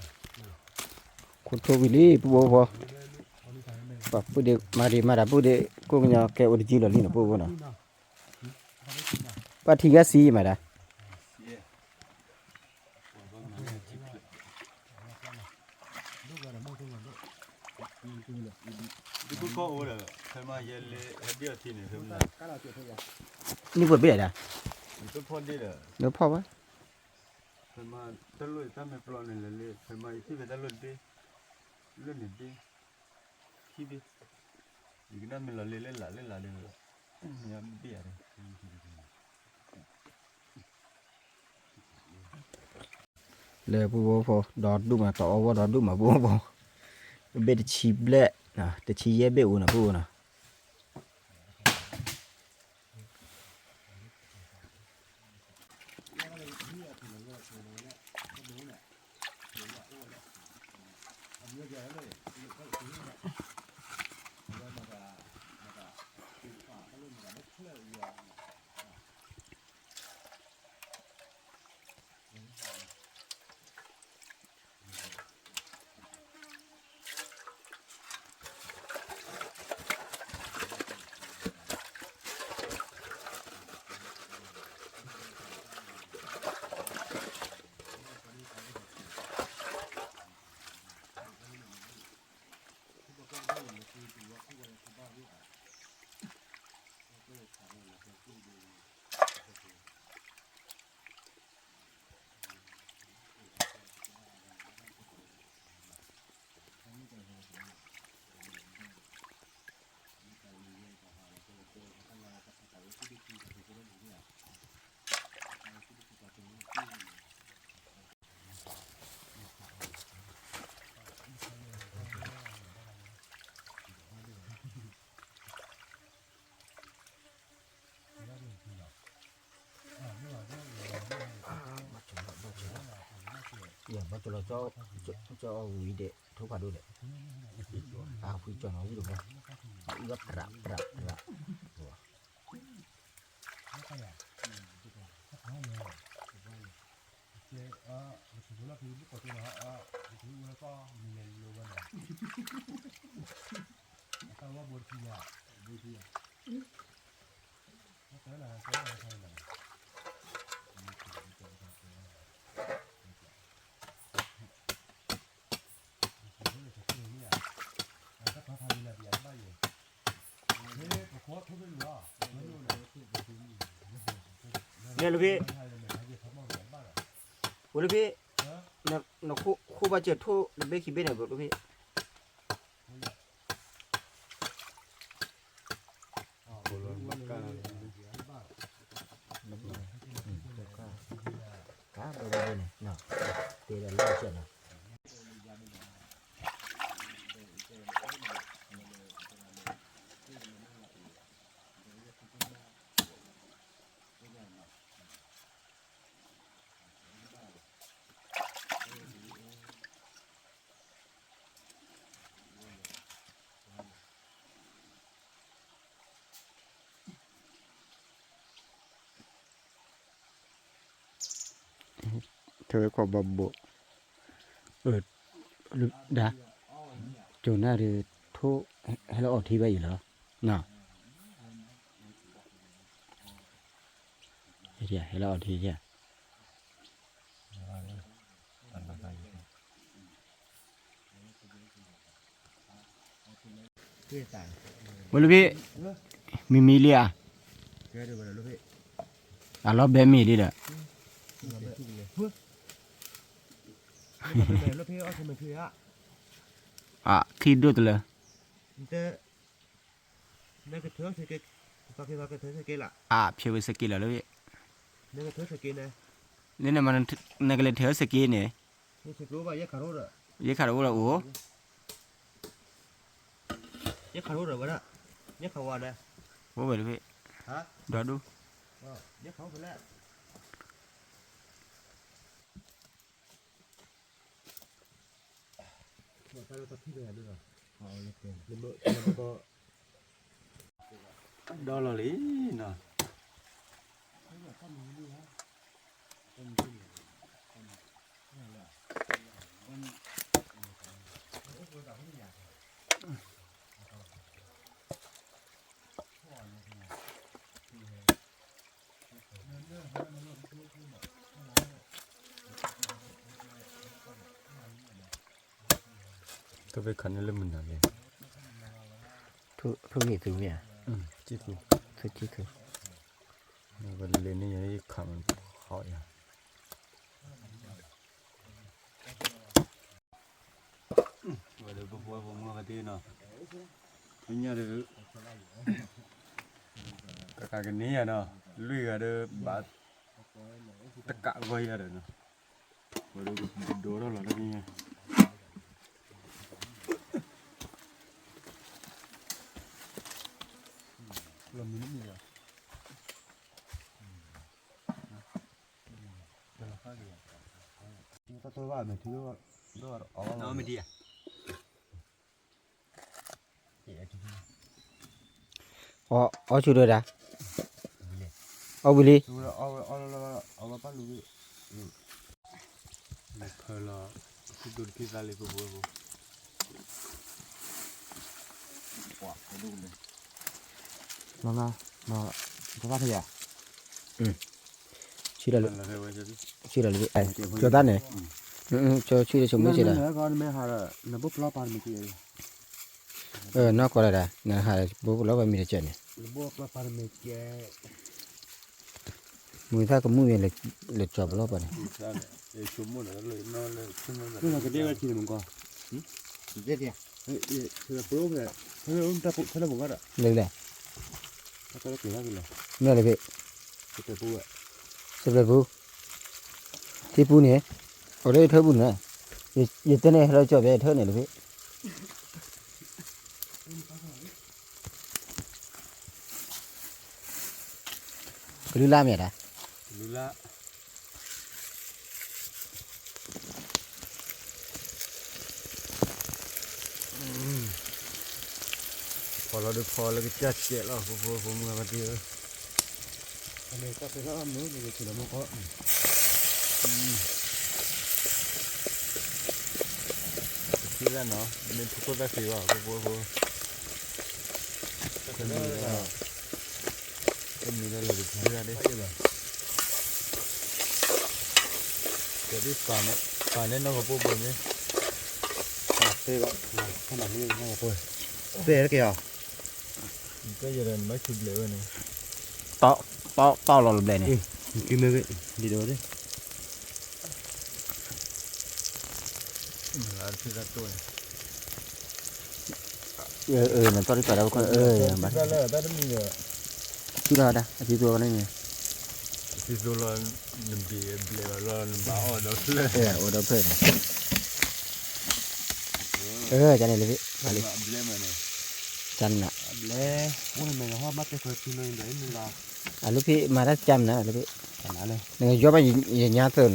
ခိၣ်ထိၣ်ဝံၤလံ ပူဖိဖိ ပှၤပုၢ်ဒ့မၤဒံးမၤတၢ်ပုၢ်ဒ့ ကိးကညီကဲအိၣ်တကံလီၤလံနီၤ ပူဖိနီၤ ပှၤထံဂၤစံမးဒၣ် နံၣ်ပှဲၤဘ့ၣ်ဒၣ် နဖီၣ်ဘၣ် ဖဲမးတၢ်လိၣ်တၢ်မဲာ်ပျီန့ၣ်လဲၤလၢ ဖဲမးယသ့ၣ်ဖဲတၢ်လိၣ်တၢ်မဲာ်ပျီန့ၣ်လဲၤလၢ ဖဲမးယသ့ၣ်ဖဲတၢ်လိၣ်တဘ့ၣ် ခံဘ့ၣ် ယကနၣ်မ့ၢ်လီၤလ့လၢလာ်လၢလာ်ဒီး မ့ၢ်ဘ့ၣ်ယၤဒီး လၢပူဖိဖိ ဒီဒူၣ်မး တအီဝီဒီဒူၣ်မး ပူဖိဖိ ဘ့ၣ်တဆံဘျဲၣ် တဆံယဲၢ်ဘ့ၣ်အိၣ်နီၤ ပူဖိနီၤ ဘၣ်ကၠီလီၤကၠီအီၣ်ဝံၤဒီး ထိၣ်ဖးဒိၣ်ဒီး အဖှံကၠီနီၤဝံၤတဘီ အအုၣ်ဘၣ်ပြးပြးပြး န့ၣ်လၢဖဲ ဝဲလၢဖဲ နခိၣ်ဘၣ်စၢၤထိၣ်တဘ့ၣ်ခံဘ့ၣ်န့ၣ် ဘၣ်လၢဖဲ ကါဘၣ်ဘၣ်န့ၣ် တဲဒီးလၢကၠဲၣ်နီၤ ထဲဝဲခိးဘီဘိး ဒၣ် ကၠိနၣ်ဒီး ထိၣ်ဟဲလၢအီၣ်ထံဘၣ်အံၤလီၤ နီၤ ဟဲလၢအီၣ်ထံ ဝဲလၢဖဲ မံၤမံၤလံဧါ အလီၤဘဲမ့ၢ်လံဒီး အခံဒိၣ်တလၢ အဖျဲးဝဲစက့လီၤလၢ နမ့ၢ် နကလဲၤထၢစက့န့ၣ် ယခးတအိၣ်လီၤအိၣ် အိၣ်ဝဲလၢဖဲ ဒွးဒိၣ် ဒီလီၤလံနီၤ တၢ်ဝဲခးန့ၢ်လၢမနုၤလဲၣ် ထိၣ်ဂ့ၤသူမ့ၢ်ဧါ ထိၣ်ဂ့ၤသူ ဝဲလဲၤန့ၢ်ယၤယခးမး ဟီၣ်ယၤ ဝဲဒီးပပှဲပမူကသ့နီၤ ပညၣ်ဒီး ကကးကန့ၢ်ယၤနီၤ လွံၢ်ဂၤဒီးဘၣ် တကးဂီၢ်ယၤဒီးနီၤ ဝဲဒီးဒိထီၣ်လီၤလၢပညၣ် တၢ်တဘၣ်မ့ၢ်ထံ မ့ၢ်ဒံဧါ အီၣ်ဆူၣ်ဒိၣ်ဒၣ် အီၣ်ဝံၤလံ ဖၢလီၤ ဒိၣ်တထံသးလံ ပပှဲပူၤ မမ မ ပဘၣ်ဖဲယၤ ဆံလီၤလံ ဆံလီၤလံ ကၠီတၢ်န့ၣ် ကၠီဆံလီၤဆိမိၣ်ဆံလီၤ နီၢ်ကီၢ်ဒၣ်ဒၣ် နဟးဘိပလီၢ်ပှၤမံၤတကဲန့ၣ် မုၢ်သၣ်ကမုၣ်မ့ၢ်လဲၤကၠီၤပလီၢ်ပှၤန့ၣ် ကဒ့ဝဲထံန့ၣ်မကီၢ် လဲၤလဲၣ် မ့ၢ်လဲၣ်ဖဲ စပရဲပူၤ ထံပူၤန့ၣ် အိၣ်လၢယထၢပူၤန့ၣ် ယတဲန့ၣ်ဟဲလီၤကၠီၤဖဲယထၢန့ၣ်လၢဖဲ ကလုၢ်လၢ်မ့ၢ်ဒၣ် ကလုၢ်လၢ် ဖီလီၤဒုးဖီလၢကစၢ်စဲးလီၤ ဖိဖိဖိမုၣ်ဘၣ်တံၢ်ဧၢ, အမ့ၢ်တၢ်ဖဲလၢအမုၢ်န့ၣ် ကထံၣ်လီၤမူကီၢ်, တထံၣ်လၢနီၤ မ့ၢ်ဖိခိၣ်သၣ်ဃံဘၣ် ဖိဖိဖိ, တမံၤလၢ တမံၤလၢလီၤတထံၣ်လၢဒၣ် ကဒ်ပာ်န့ၣ် ပာ်န့ၣ်နီၢ်ကပိၢ်ဘိန့ၣ်, သ့ဘၣ် သ့တက့ၢ်, ကဲယဲဒၣ်နဘၣ်ဆူဘျဲးဝဲန့ၣ်, ပီၣ်လီၤလဘျဲးန့ၣ်, ကမ့ၢ်ဒ်ဒီး နတီၢ်တပာ်ဒီး ဆူလီၤဒၣ် အသံသိန့ၣ်, အသံသိလီၤ နဘံၣ်ဘျဲးဘၣ်လီၤ နဘၣ်အီၣ်ဒီဖျၢၣ်, အီၣ်ဒီဖျၢၣ်န့ၣ်, ကန့ၣ်လၢ ကနၣ်, အလၢဖဲမၤတၢ်ကၠၢမ်နၤလၢဖဲ, နကယီဘၣ်ယညါသၢနီၤ,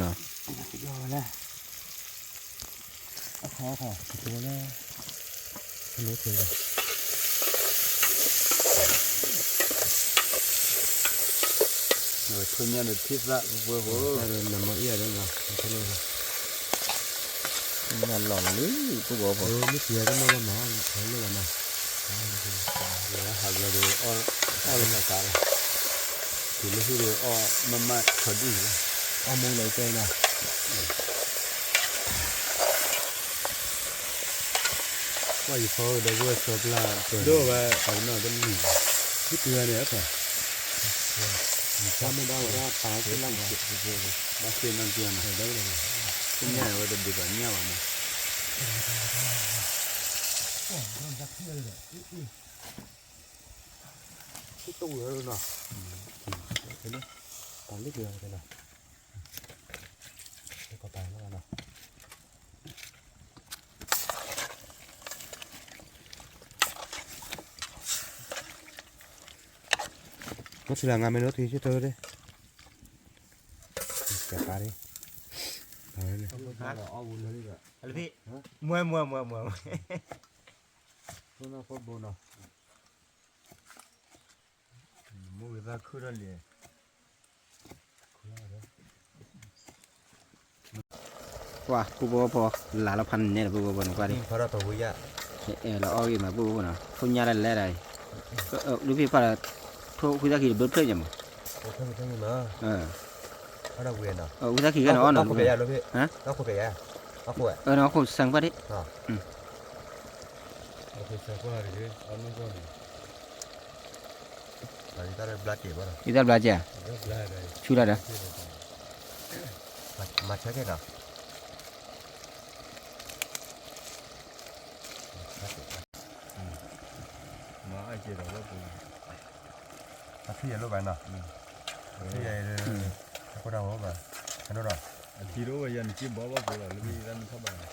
ထိၣ်ညၣ်ဒီးထံသၣ်ပှဲၤပှဲၤဖိ, နမ့ၢ်အံၤဒီး ညၣ်လီၤလံ ပူဖိဖိ, မ့ၢ်ထံၣ်တမ့ၢ်ဘၣ်မၤ လၢဘၣ်မၤ, ဟးဘျီဒီး အီၣ်လၢမၤကၤလီၤ, တုၤလၢဟုဒီးအီၣ်မးမးထီၣ်ဒံၣ်လီၤ, အီၣ်မူလီၤကဲနီၤ ကွၢ်ယဖီဒီပုၢ်ဝဲၢ်စီၤပျၢ်ပၢၢ်ဒိၣ်ဝဲ, ပှၤကနီၣ်တမံၤဘၣ်, မ့ၢ်တုၤဝဲန့ၣ်အဖၢၣ်, မ့ၢ်ဘၣ်ဝဲဒၣ်ပာ်လီၤသ့လၢ်ဘၣ်, ဘၣ်သ့ၣ်နီၣ်တပျၢ်နီၤ, သ့ၣ်ညါဝဲတဒုးဘၣ်ညၣ်ဘၣ်နီၤ, တဝံၤဝဲနီၤ, ပာ်လံက့ၤဝဲနီၤ, ကပာ်လီၤနီၤ ကဆူလၢငါမ့ၢ်နီၤ ထံဆ့တၢ်, ကပာ်လံ, မွဲမွဲမွဲမွဲ, မိၢ်ဂ့ၤသးခုထီၣ်လံ, ကွၢ် ပူဖိဖိ, လၢလီၤဖးနဲၣ်ဒီးပူဖိဖိန့ၣ် ကွၢ်ဒ်, အဲၣ်လီၤအီၣ်ဂ့ၤမးပူဖိဖိနီၤ, ထိၣ်ညၣ်လၢလဲၤဒၣ်, ဒုးဖံးဖးဒီး, ထိၣ်ဝံသၣ်ခံတဘျုးဖျၢၣ်ညါမး, ဝံသၣ်ခံဂၤန့ၣ်အီၣ်နီၤ, နီၢ်ခိၣ်စၢ်ကွၢ်ဒ်, ယတၢ်ဘျါကဲၢ်, ဆူလီၤဒီး, မၤဆၢကဲၢ်နီၤ, မၤအါကဲၢ်ဒီးဝဲပူၤ, အထံၣ်ယဲၢ်လိၣ်ဘၣ်နီၤ, အထံၣ်ယဲၢ်, အဃိဒၣ်ဝဲဘၣ်, အဒိဒီး, အထံၣ်တအိၣ်ဝဲယၤနက့ဘီဘၣ်ပူၤလီၤ လၢမ့ၢ်ယတၢ်မ့ၢ်ထီၣ်ဘၣ်နီၤ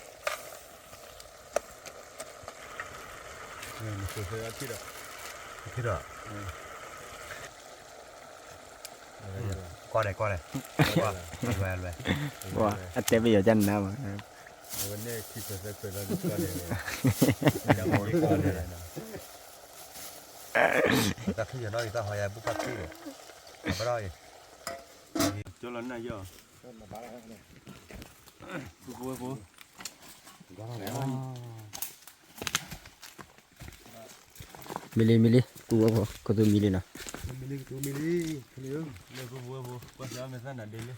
အထံၣ်ဒီး, ကွၢ်လဲၣ်ကွၢ်လဲၣ်, အတဲပယီၤကနၤမး, အဝဲန့ၣ်ခံခွဲးသၢခွဲးလီၤ ကွၢ်လဲၣ်, တၢ်ဖံးယီၤနီၣ်ဂံၢ်တၢ်ဟီယၤဘူၣ်ဖးခုၣ်, ဘၣ်ဒီးအံၤ, ကၠီလီၤနၢ်ယီၤ, ပူဖိဖိ မံလံမံလံ ပူဖိဖိ ကသူမံလံနီၤ, မံလံကသူမံလံ, လၢပူဖိဖိ ကွၢ်စၢ်မ့ၢ်သၣ်နၤဒ့လၢ,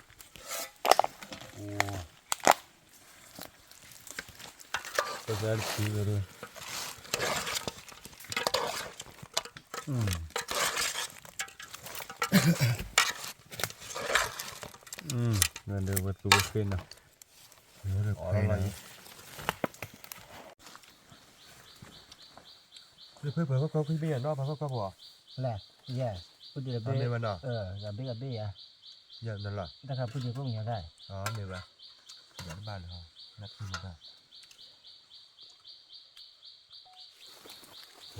ကွၢ်စၢ်တထံၣ်ဝဲဒီး, ဝဲဒီးဝဲသူဝဲဃ့နီၤ, အီၣ်လီၤလီၤယံၤ ဖုပှၤကီၢ်ခိၣ်ဖံဘ့ၣ်ယၤနီၢ်ပှၤကီၢ်ခိၣ်ဖိ, လၢ, ယဲ, ဖုဒံးတဘ့ၣ်, မ့ၢ်ဝဲနီၤ, ယဘ့ၣ်ယဘ့ၣ်ယၤ, ယနလီၤ, တၢ်ခါဖုဒံးခိၣ်ညါတၢ်, မ့ၢ်ဝဲ, ယတဘၣ်လၢၤဟီ, နဖုမ့ၢ်ဘၣ်,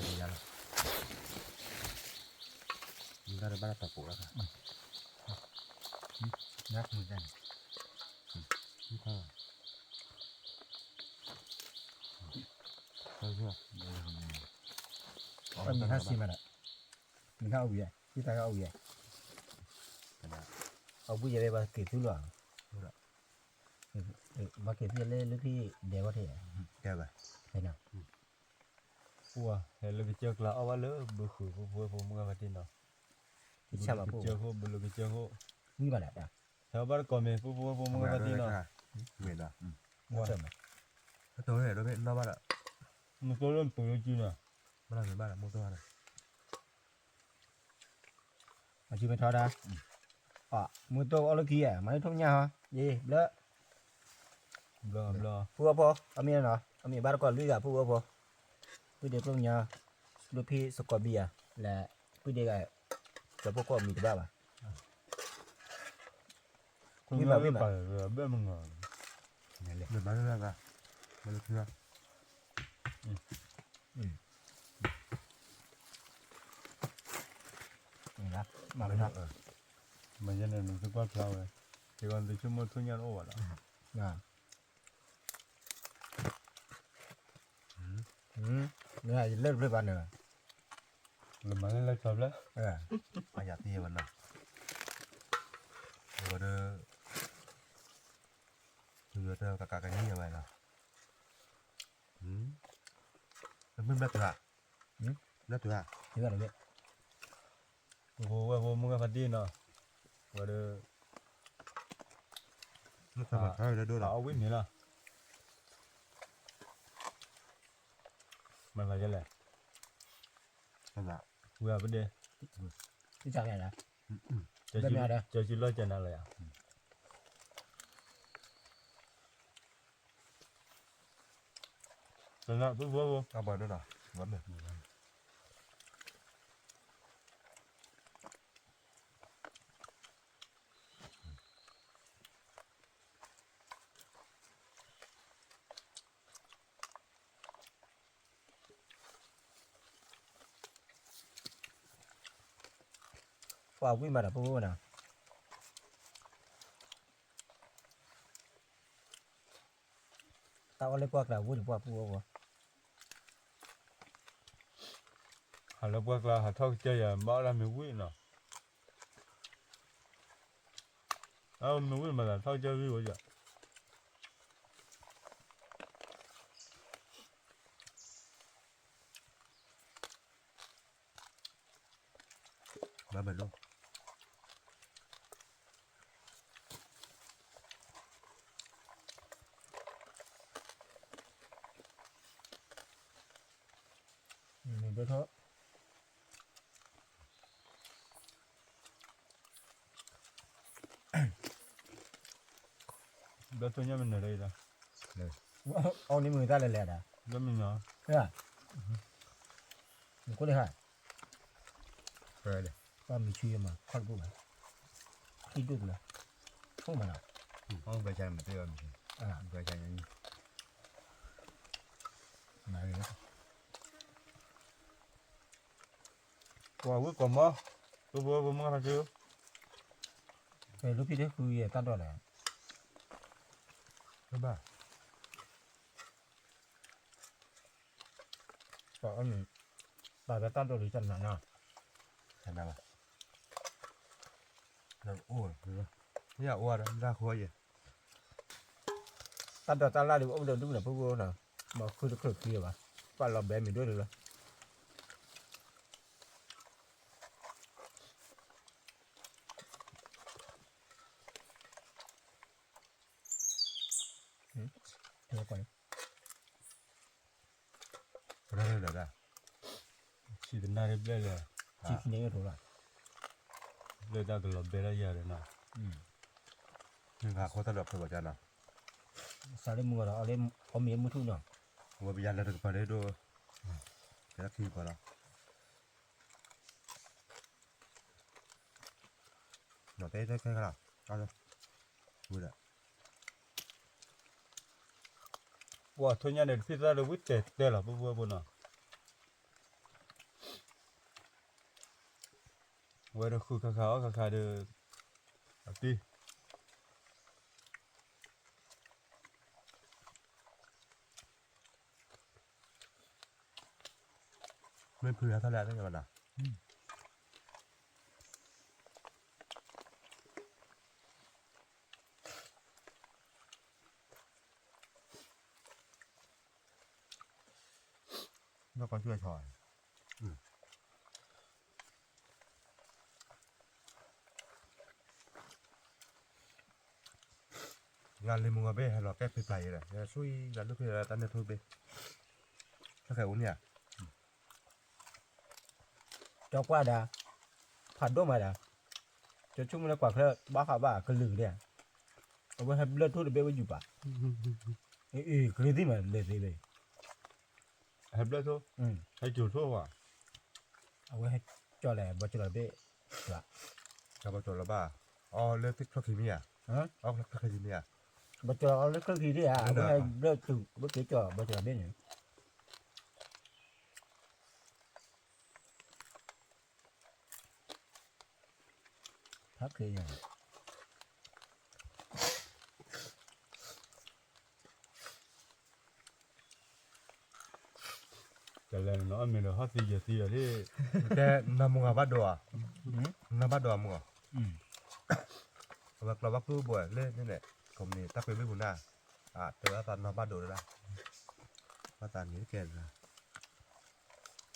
ယလီၤ, ယတၢ်တဘၣ်တၢ်ပီးလီၤ, နဖုတၢ်န့ၣ်, အ မ့ၢ်ဟါဆံမးဒီး, မ့ၢ်ဟါအိၣ်ဝံၤ, ယသးဟါအိၣ်ဝံၤ, အီၣ်ဘှံးယဲလၢဘၣ်က့ၤသုလီၤ, ဘၣ်က့ၤသုလၢလၢခံဒဲးဝဲထဲ, တဲဘၣ်, ပှၤဟဲလၢကစၢၢ်ကျါအီၣ်ဘၣ်လၢဘုဃုာ်ဖိဖိဝဲဖိမုၢ်ဂၢ်ဖါတံၢ်နီၤ, ဘုလၢကစၢၢ်ခိၣ်ဘုလၢကစၢၢ်ခိၣ်, ဝံၤဘၣ်ဒီး, ဟဲဘၣ်တကိးမ့ၢ်ဖိဖိဝဲဖိမုၢ်ဂၢ်ဖါတံၢ်နီၤ, မ့ၢ်ဒီး, မ့ၢ်ဒီး, မ့ၢ်ဒီး, မ့ၢ်ဒီး, မ့ၢ်ဒီး, မ့ၢ်ဒီး, အစုမဲထီဒါ, မုၢ်တိၢ်အီၣ်လၢခံဧါ, မၤလၢထိၣ်ညၣ်ဟီ, ယဘျၢ, ဘျၢ, ဖုအီၣ်ဖိ, အမ့ၢ်နီၤ, အမ့ၢ်ဘၣ်တကိးလွံၢ်ဂၤဖုအီၣ်ဖိ, ပုၢ်ဒ့ကျိညါ, လၢဖံစကီးဘံယၤ, လၢ, ပုၢ်ဒ့ဂၤ, ကၠီဖိကီၢ်မံၤတဘၣ်ဘၣ်, ဝံၤဘၣ်ဝံၤဘၣ်, ဘၣ်မုၢ်, ဘၣ်လၢ, ဘၣ်လၢခံ, မ့ၢ်ယဲန့ၣ်နသုကွၢ်ဖျါဝဲ, က့ၤဂီၤနသုဆိကမိၣ်ထိၣ်ညၣ်တအိၣ်ဘၣ်လီၤ, မ့ၢ်ယလၢၢ်တဖျၢၣ်ဘၣ်န့ၣ်, လၢမၤလၢလၢဆီဖျၢၣ်, အယၤသံဝဲနီၤ, အဝဲဒီး, ကကကနံၣ်ဝဲနီၤ, မ့ၢ်ဘျၢၣ်တုၤဧါ, ဘျၢၣ်တုၤဧါ, ဝဲဖိမုၢ်ဂၢ်ဖါတံၢ်နီၤ, ဝဲဒီး, အီၣ်ဝံၣ်မ့ၤလီၤ, မၤသးယဲလဲၣ်, ဝဲပဒဲ, ကၠီစုလီၢ်ကၠီနၤလၢယၤ, ကနၣ်ပှၤဖိ, ပှၤဝံၣ်မးဒီးဖိဖိနီၤ, တၢ်အီၣ်လၢပှၢ်ကျါဝံၣ်န့ၣ်ပှၢ်ဖိဖိ, ဟးလၢပှၢ်ကျါဟးထီၣ်ကစၢၢ်ယၤ ဘၣ်အီၣ်တၢ်မ့ၢ်ဝံၣ်နီၤ, အမ့ၢ်ဝံၣ်မးသးထီၣ်ကစၢၢ်ဂံၢ်ဝဲယၤ ဘၣ်ဘၣ်ဒိၣ်, ဘျီထိၣ်ညၣ်မနုၤလၢအံၤလီၤ, အီၣ်န့ၣ်မုၢ်တၢ်လဲၤလဲၤဒၣ်, ဘျီမနုၤ, နကိၣ်လၢဟါ, ဘၣ်မုၢ်ဆူယမၤခီၣ်တဘိဘၣ်, ချံဒိၣ်ကလၢ, ထိၣ်မးနီၤ, ဘၣ်ဆါမ့ၢ်တ့ၢ်အီၤမ့ၢ်, ဘၣ်ဆါ, ပှၤဝံၣ်ကိးမီၤ, ပပှၤပမၤခါဆူ, လၢဖံတဃုယဲၢ်တၢ်ဒိးလဲၣ်, ဘၣ်, ပှၤအီၣ်မ့ၢ်, ပှၤလၢတၢ်ဒိးလံတနၤနီၤ, တနၤဘၣ်, အိၣ်, ယအိၣ်ဒီးတၢ်ဃီယဲၢ်, တၢ်ဒိးတၢ်လၢ်ဒ်အိၣ်ဒီးဒူၣ်န့ၣ် ဖိဖိနီၤ, မၤဃုတချုးခံလၢၤဘၣ်, ပှၤလီၤဘဲမ့ၢ်ဒိၣ်လၢလၢ ဆံးတနၣ်ရံၣ်ဘျဲၣ်လၢ, ဆံးခံန့ၣ်အိၣ်ထိးလီၤ, လၢတၢ်ကလီၤဘဲလၢယၤဒီးနီၤ, မ့ၢ်ဂၤဃီတၢ်ဒီးဖဲဘၣ်ကနီၤ, စးလၢမုၢ်ဂီၤဒီး အီၣ်မ့ၢ်မုၢ်ထူၣ်နီၤ, ဝဲပယါလၢတကပၤဒဲးဒိၣ်, ကဲထီၣ်ခံကပၤလီၤ, နီၤတဲတဲခဲခါလီၤ, ဝံၤဒီး ပှၤထိၣ်ညၣ်န့ၣ် တဖံသၣ်ဒီးဝံၣ်တဲာ်တဲာ်လီၤ ပှၤဖိပှၤဖိနီၤ, ဝဲဒီးဃုခါခါအီၣ်ခါခါဒီး အတံၢ် မ့ၢ်ဖုးဟဲထီၣ်လၢအသ့ၣ်ညါဘၣ်နီၤ, နီၢ်ကီၢ်ကၠူၣ်ဆီ, လၢလံၤမုၢ်ဂီၤဘ့ၣ် ဟဲလီၤကဲဖံးဖျါအံၤဒီး ဟဲဆူအံၤ လၢဒိၣ်ဖံးလၢတၢ်န့ၣ်ဖိဘ့ၣ်, ခဲခဲအိၣ်န့ၣ်ဧါ, ကၠီကွၢ်ဒၣ်, ဖးဒိၣ်မးဒၣ်, ကၠီဆိကမိၣ်လၢကွၢ်ချၢ ဘၣ်ဃးဘၣ်ကလုာ်ဒဲး, အဝဲဟဲဘျၢၣ်ထူၣ်တဘ့ၣ်ဝဲယူၤပၣ်, အ့ၣ် ကရ့သ့ၣ်မးလဲၤသ့ဝဲ, ဟဲဘျၢၣ်ထူၣ်, ဟဲကၠိၤထူၣ်ဝဲ, အဝဲဟဲကၠီၤလဲၣ် ဘီကၠီၤလီၤတဘ့ၣ်, ဘီကၠီၤလီၤဘၣ်, အီလၢချၢၣ်ခံမ့ၢ်ဧါ, အီလၢချၢၣ်ခံမ့ၢ်ဧါ, ဘီကၠီၤအီလၢချၢၣ်ခံဒၣ်ဧါ, အဝဲဟဲဘျၢၣ်ထူၣ် အဝဲက့ၤကၠီၤဘီကၠီၤလီၤတဘ့ၣ်န့ၣ် ဖးခ့ယၤ, တလဲၤနီၤအီၣ်မ့ၤဒီးဟီၣ်သံယဲၤသံဒီး, တဲနၤမုၢ်ဂၤဘၣ်ဒိဧါ, နၤဘၣ်ဒိဧါမုၢ်ဂၤ, အဝဲကျီဘၣ်ကျိဘိလၢန့ၣ်, ကိးမံၤတၢ်ကွဲးဘ့ၣ်ပူၤနၤ, တဲဝဲသးနီၢ်ဘၣ်ဒိလၢ, ဘၣ်သးန့ၣ်တကဲလၢ,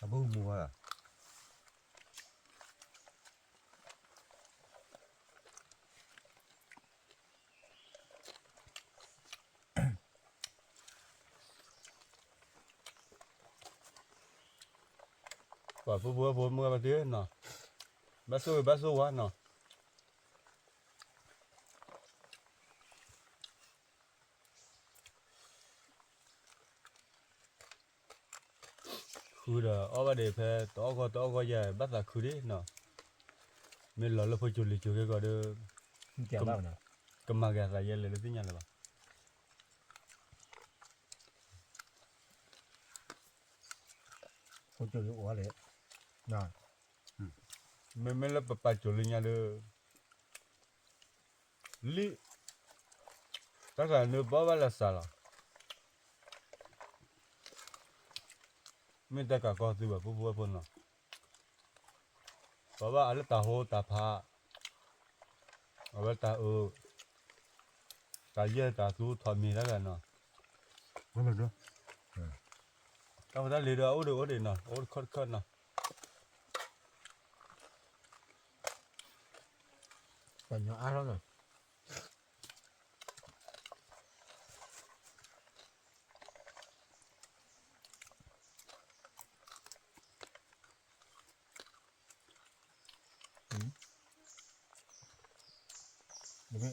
အဘိမူဝဲ ပှၤဖိဖိဖိမုၢ်ဘၣ်တ့ၢ်နီၤ, ဘၣ်ဆိၣ်ဂ့ၤဘၣ်ဆိၣ်ဝါနီၤ, ဃုဒီးအီၣ်ဘၣ်ဒီးဖဲတအီၣ်ဂီၢ်တအီၣ်ဂီၢ်ယၤ ဘၣ်သးခုဒ်နီၤ, မ့ၢ်လီၤလၢဖိကၠိၤလံၤကၠိၤက့ၤကီးဒီး, ကမၤက့ၤအသးယဲလဲၣ်လၢသ့ၣ်ညါလၢၤဘၣ်. ဖိကၠိၤလံၤအိၣ်လံ, မ့မ့ၢ်လၢပပာ်ကၠိၤလၢညါဒီး, လံ, တၢ်ဃာ်န့ၣ်ဘၣ်ဘၣ်လၢစးလီၤ, မ့ၢ်တၢ်ကးကီသုဘၣ်ဖိဖိဖိနီၤ, ပဘၣ်အလၢတၢ်ဟိတၢ်ဖး, အဝဲတၢ်အၢ, တၢ်ယဲၢ်တၢ်သူထီၣ်မံၤတၢ်ဂၤနီၤ, တၢ်ဖိတၢ်လံၤဒီးအိၣ်ဒီးအိၣ်ဒံးနီၤ အိၣ်တခီတခီနီၤ, ပှၤညီအါထီၣ်နီၤ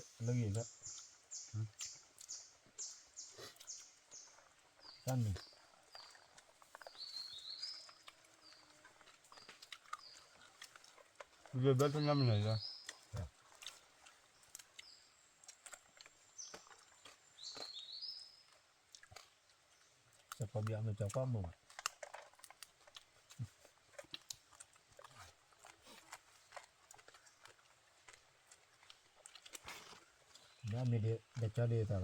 တဘ့ၣ်လၢဂ့ၤလၢ, တၢ်မံၤ, ယဘဲထညါမနုၤလဲၣ်, စီၤကီဘျံးအမ့ၢ်စီၤကီမိၢ်ဘၣ်, မ့ၢ်အမ့ၢ်ဒ်လဲၤကၠီဒ်သိးလီၤ, ဒ်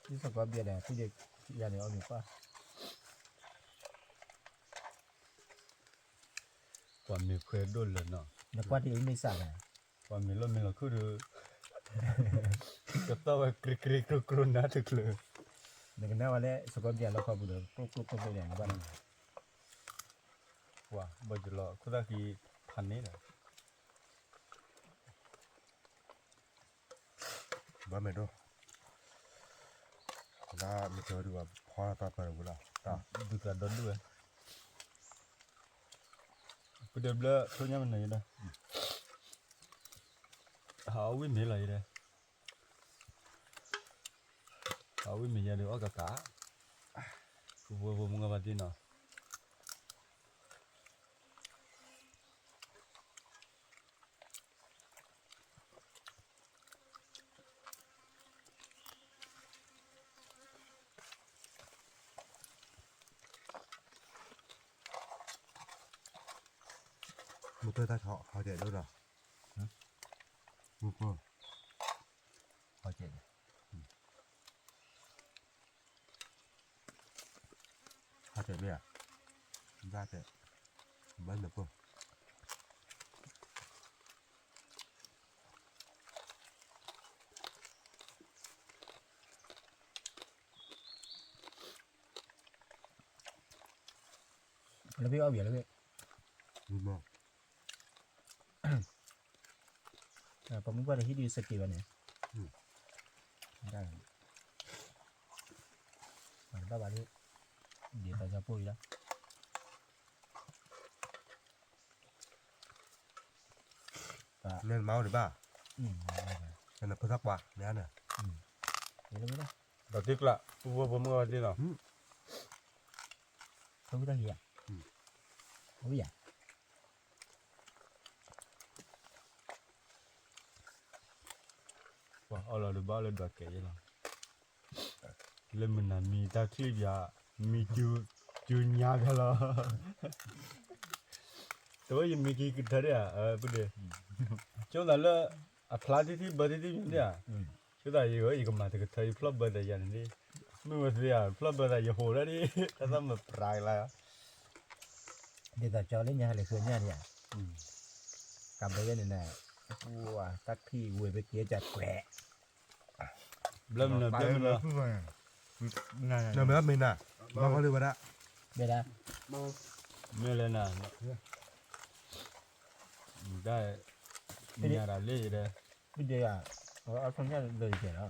စီၤကီဘျံးဒီး ဖုဒ့ယၤန့ၣ်အီၣ်မ့ၤကွၢ်, ပှၤမ့ၤခွဲးဒိၣ်လၢာ်နီၤ, နကွၢ်တ့ၢ်အံၤမ့ၢ်စးလဲၣ်, ပှၤမ့ၤလီၢ်မ့ၤလီၤခုၣ်ဒီး ကသီၣ်ဝဲကြ့ကြ့ကြိၣ်ကြိၣ်နါတချုး, နကနၣ်ဝဲလၢစီၤကီဘျံးလီခီပူၤဒီး ကြိၣ်ကြိၣ်ကြိၣ်ကြိၣ်န့ၣ် နကွၢ်န့ၣ်, ပှၤဘၣ်ယလီၤခိၣ်သၣ်ဃံဖးန့ၣ်ဒီး ဘၣ်မဲာ်ဒိၣ်, ဒ်မ့ၢ်တဲဝဲဒုးဘၣ်ဖီတၢ်ပၢ်တဝံၤလီၤ, ဒုးကဒီဒုးဝဲ, ပဒဲဘျၢထိညါမနုၤယဒီး, ဟးအီၣ်ဝံၣ်မ့ၤလီၤယဒီး, ဟးအီၣ်ဝံၣ်မ့ၤယဲဒုးအီၣ်ကကး, ဖိဖိဖိမုၢ်ဂၤဘၣ်တ့ၢ်နီၤ မုၢ်တၢ်ထီၣ်ဟီကဲးဒိၣ်ဒီး, မုၢ်ဖိ, ဟီကဲး, ဟီကဲးမ့ၢ်ဧါ, ဒၣ်တဲ, ဘၣ်နပၢၢ် လၢဖဲအီၣ်ဘၣ်လၢဖဲ, မ့ၢ်မ့ၢ်, ပှၤမုၢ်ပှၢ်တဟံၣ်ဒုးစက့ဘၣ်န့ၣ်, ဒၣ်, ပှၤတဘၣ်ဘၣ်လၢ, ဒ်သိးကၠီပိၢ်အံၤလီၤ. လဲၤမၤအိၣ်ဒံးဘၣ်, နဖိသၣ်ကွၢ်န့ၣ်, ဒီးတ့ကျး ပူဖိဖိမုၣ်အီၤတ့လီၤ, ဖိသၣ်ဟံၣ်ဧါ, ဝံၣ်ဧါ. ပှၤအီၣ်လီၤဒုးဘၣ်အီၣ်လၢဒွးကဲးယဲလီၤ, လၢမုၢ်နၤမံတၢ်ချံၣ်ပၠး, မံကၠူညါပၠးလီၤ, တဝဲယမံက့ၤကထၢဒံးဧါ, ပဒဲ, ဆိသးလၢ, အဖျါထံထံဘၢထံထံမံဒံးဧါ, ဆိသးယဂီၢ် ယကမၤတကထၢ ယဖျီၣ်ဘၢသးယၤန့ၣ်ဒံး, မ့ၢ်ဝဲသ့ဧါ ဖျီၣ်ဘၢသးယဟိးဒၣ်ဒံး တၢ်သၣ်မၤပြးကလါ ဒ်သိးကၠီလၢညါဟဲလဲၤဃုညၣ်ဒံးဧါ, ကးဘၢယဲန့ၣ်, တၢ်ခံးဝဲပက့ၤကကွဲး, ဘျၢမနုၤဘျၢမနုၤ, နမ့ၢ်မ့ၢ်နၤ, ဘၣ်ဃီလၢဝဲဒၣ်, ဘဲဒၣ်, မ့ၢ်လဲၤနၤ, တၢ်, ညါဒၣ်လၢယတဲ, ဘုဒဲဧါ, အီၣ်ထီၣ်ညၣ်လၢယတဲလီၤ,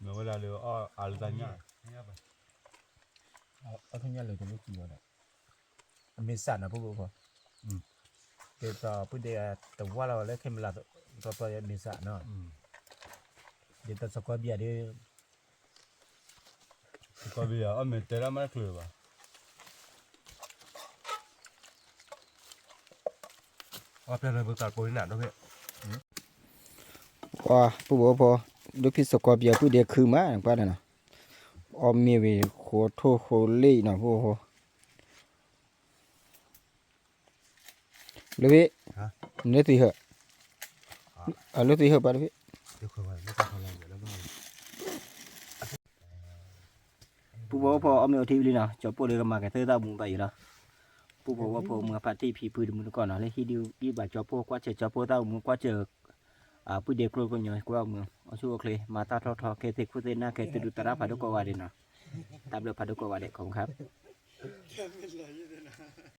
မ့ၢ်ဝဲဒၣ်လၢအီၣ်အါလၢတၢ်ညၣ်, အီၣ်ထီၣ်ညၣ်လၢတလိၣ်စံးဝဲဒၣ်, အမ့ၢ်စးနၤဖိဖိဖိ, ဒ်သိးဘုဒဲတဝၢ်လီၤလၢခဲမလၢ်, တီတီယမ့ၢ်စးနီၤ, ဒ်သိးစီၤကီဘံယၤဒ် စီၤကီဘံယၤ အီၣ်မ့ၢ်တဲဒၣ်မးတချုးဘၣ်, အီၣ်ဖျဲၣ်လၢပကးကိးနၤဒိၣ်ဖဲ, ပှၤ ပူဖိဖိ, ဒိၣ်ဖံးစီၤကီဘံယၤ ပှၤဒဲခုမး ပှၤန့ၣ်နီၤ, အီၣ်မ့ၢ်ဝံၤဃိးထိၣ်ဃိးလ့ၣ်နီၤ ပူဖိဖိ လၢဖဲ, နလၢသံဟၢ, အလၢသံဟၢပှၤလၢဖဲ, ပူဖိဖိအီၣ်မ့ၢ်အိၣ်ထံဝံၤလံနီၤ, ကၠီပိၢ်ဒီးကမၤကဲၤသၢသၣ်မူဘၣ်ယံၤလီၤ, ပူဖိဖိဖိမုၢ်ဖါတံၢ်ဖံဖုတမုၢ်တကိးနီၤ, လၢဟံၣ်ဒုးဟံၣ်ဘၣ်ကၠီပိၢ်ကွၢ်စၢၤကၠီပိၢ်သၣ်မူကွၢ်စၢၤ, ပှၤဒဲကျိၤကညီကွၢ်မုၢ်, အိၣ်ဆူၣ်အိၣ်ချ့ မၤတၢ်ထီၣ်ထီ ကဲသ့ၣ်ခိၣ်သ့ၣ်နၢ်ကဲ တုၤဒုးသရၣ်ဖးဒိၣ်ကိးဂၤဒဲးနီၤ, တၢ်ဘျုးဖးဒိၣ်ကိးဂၤဒဲး ခီမခါ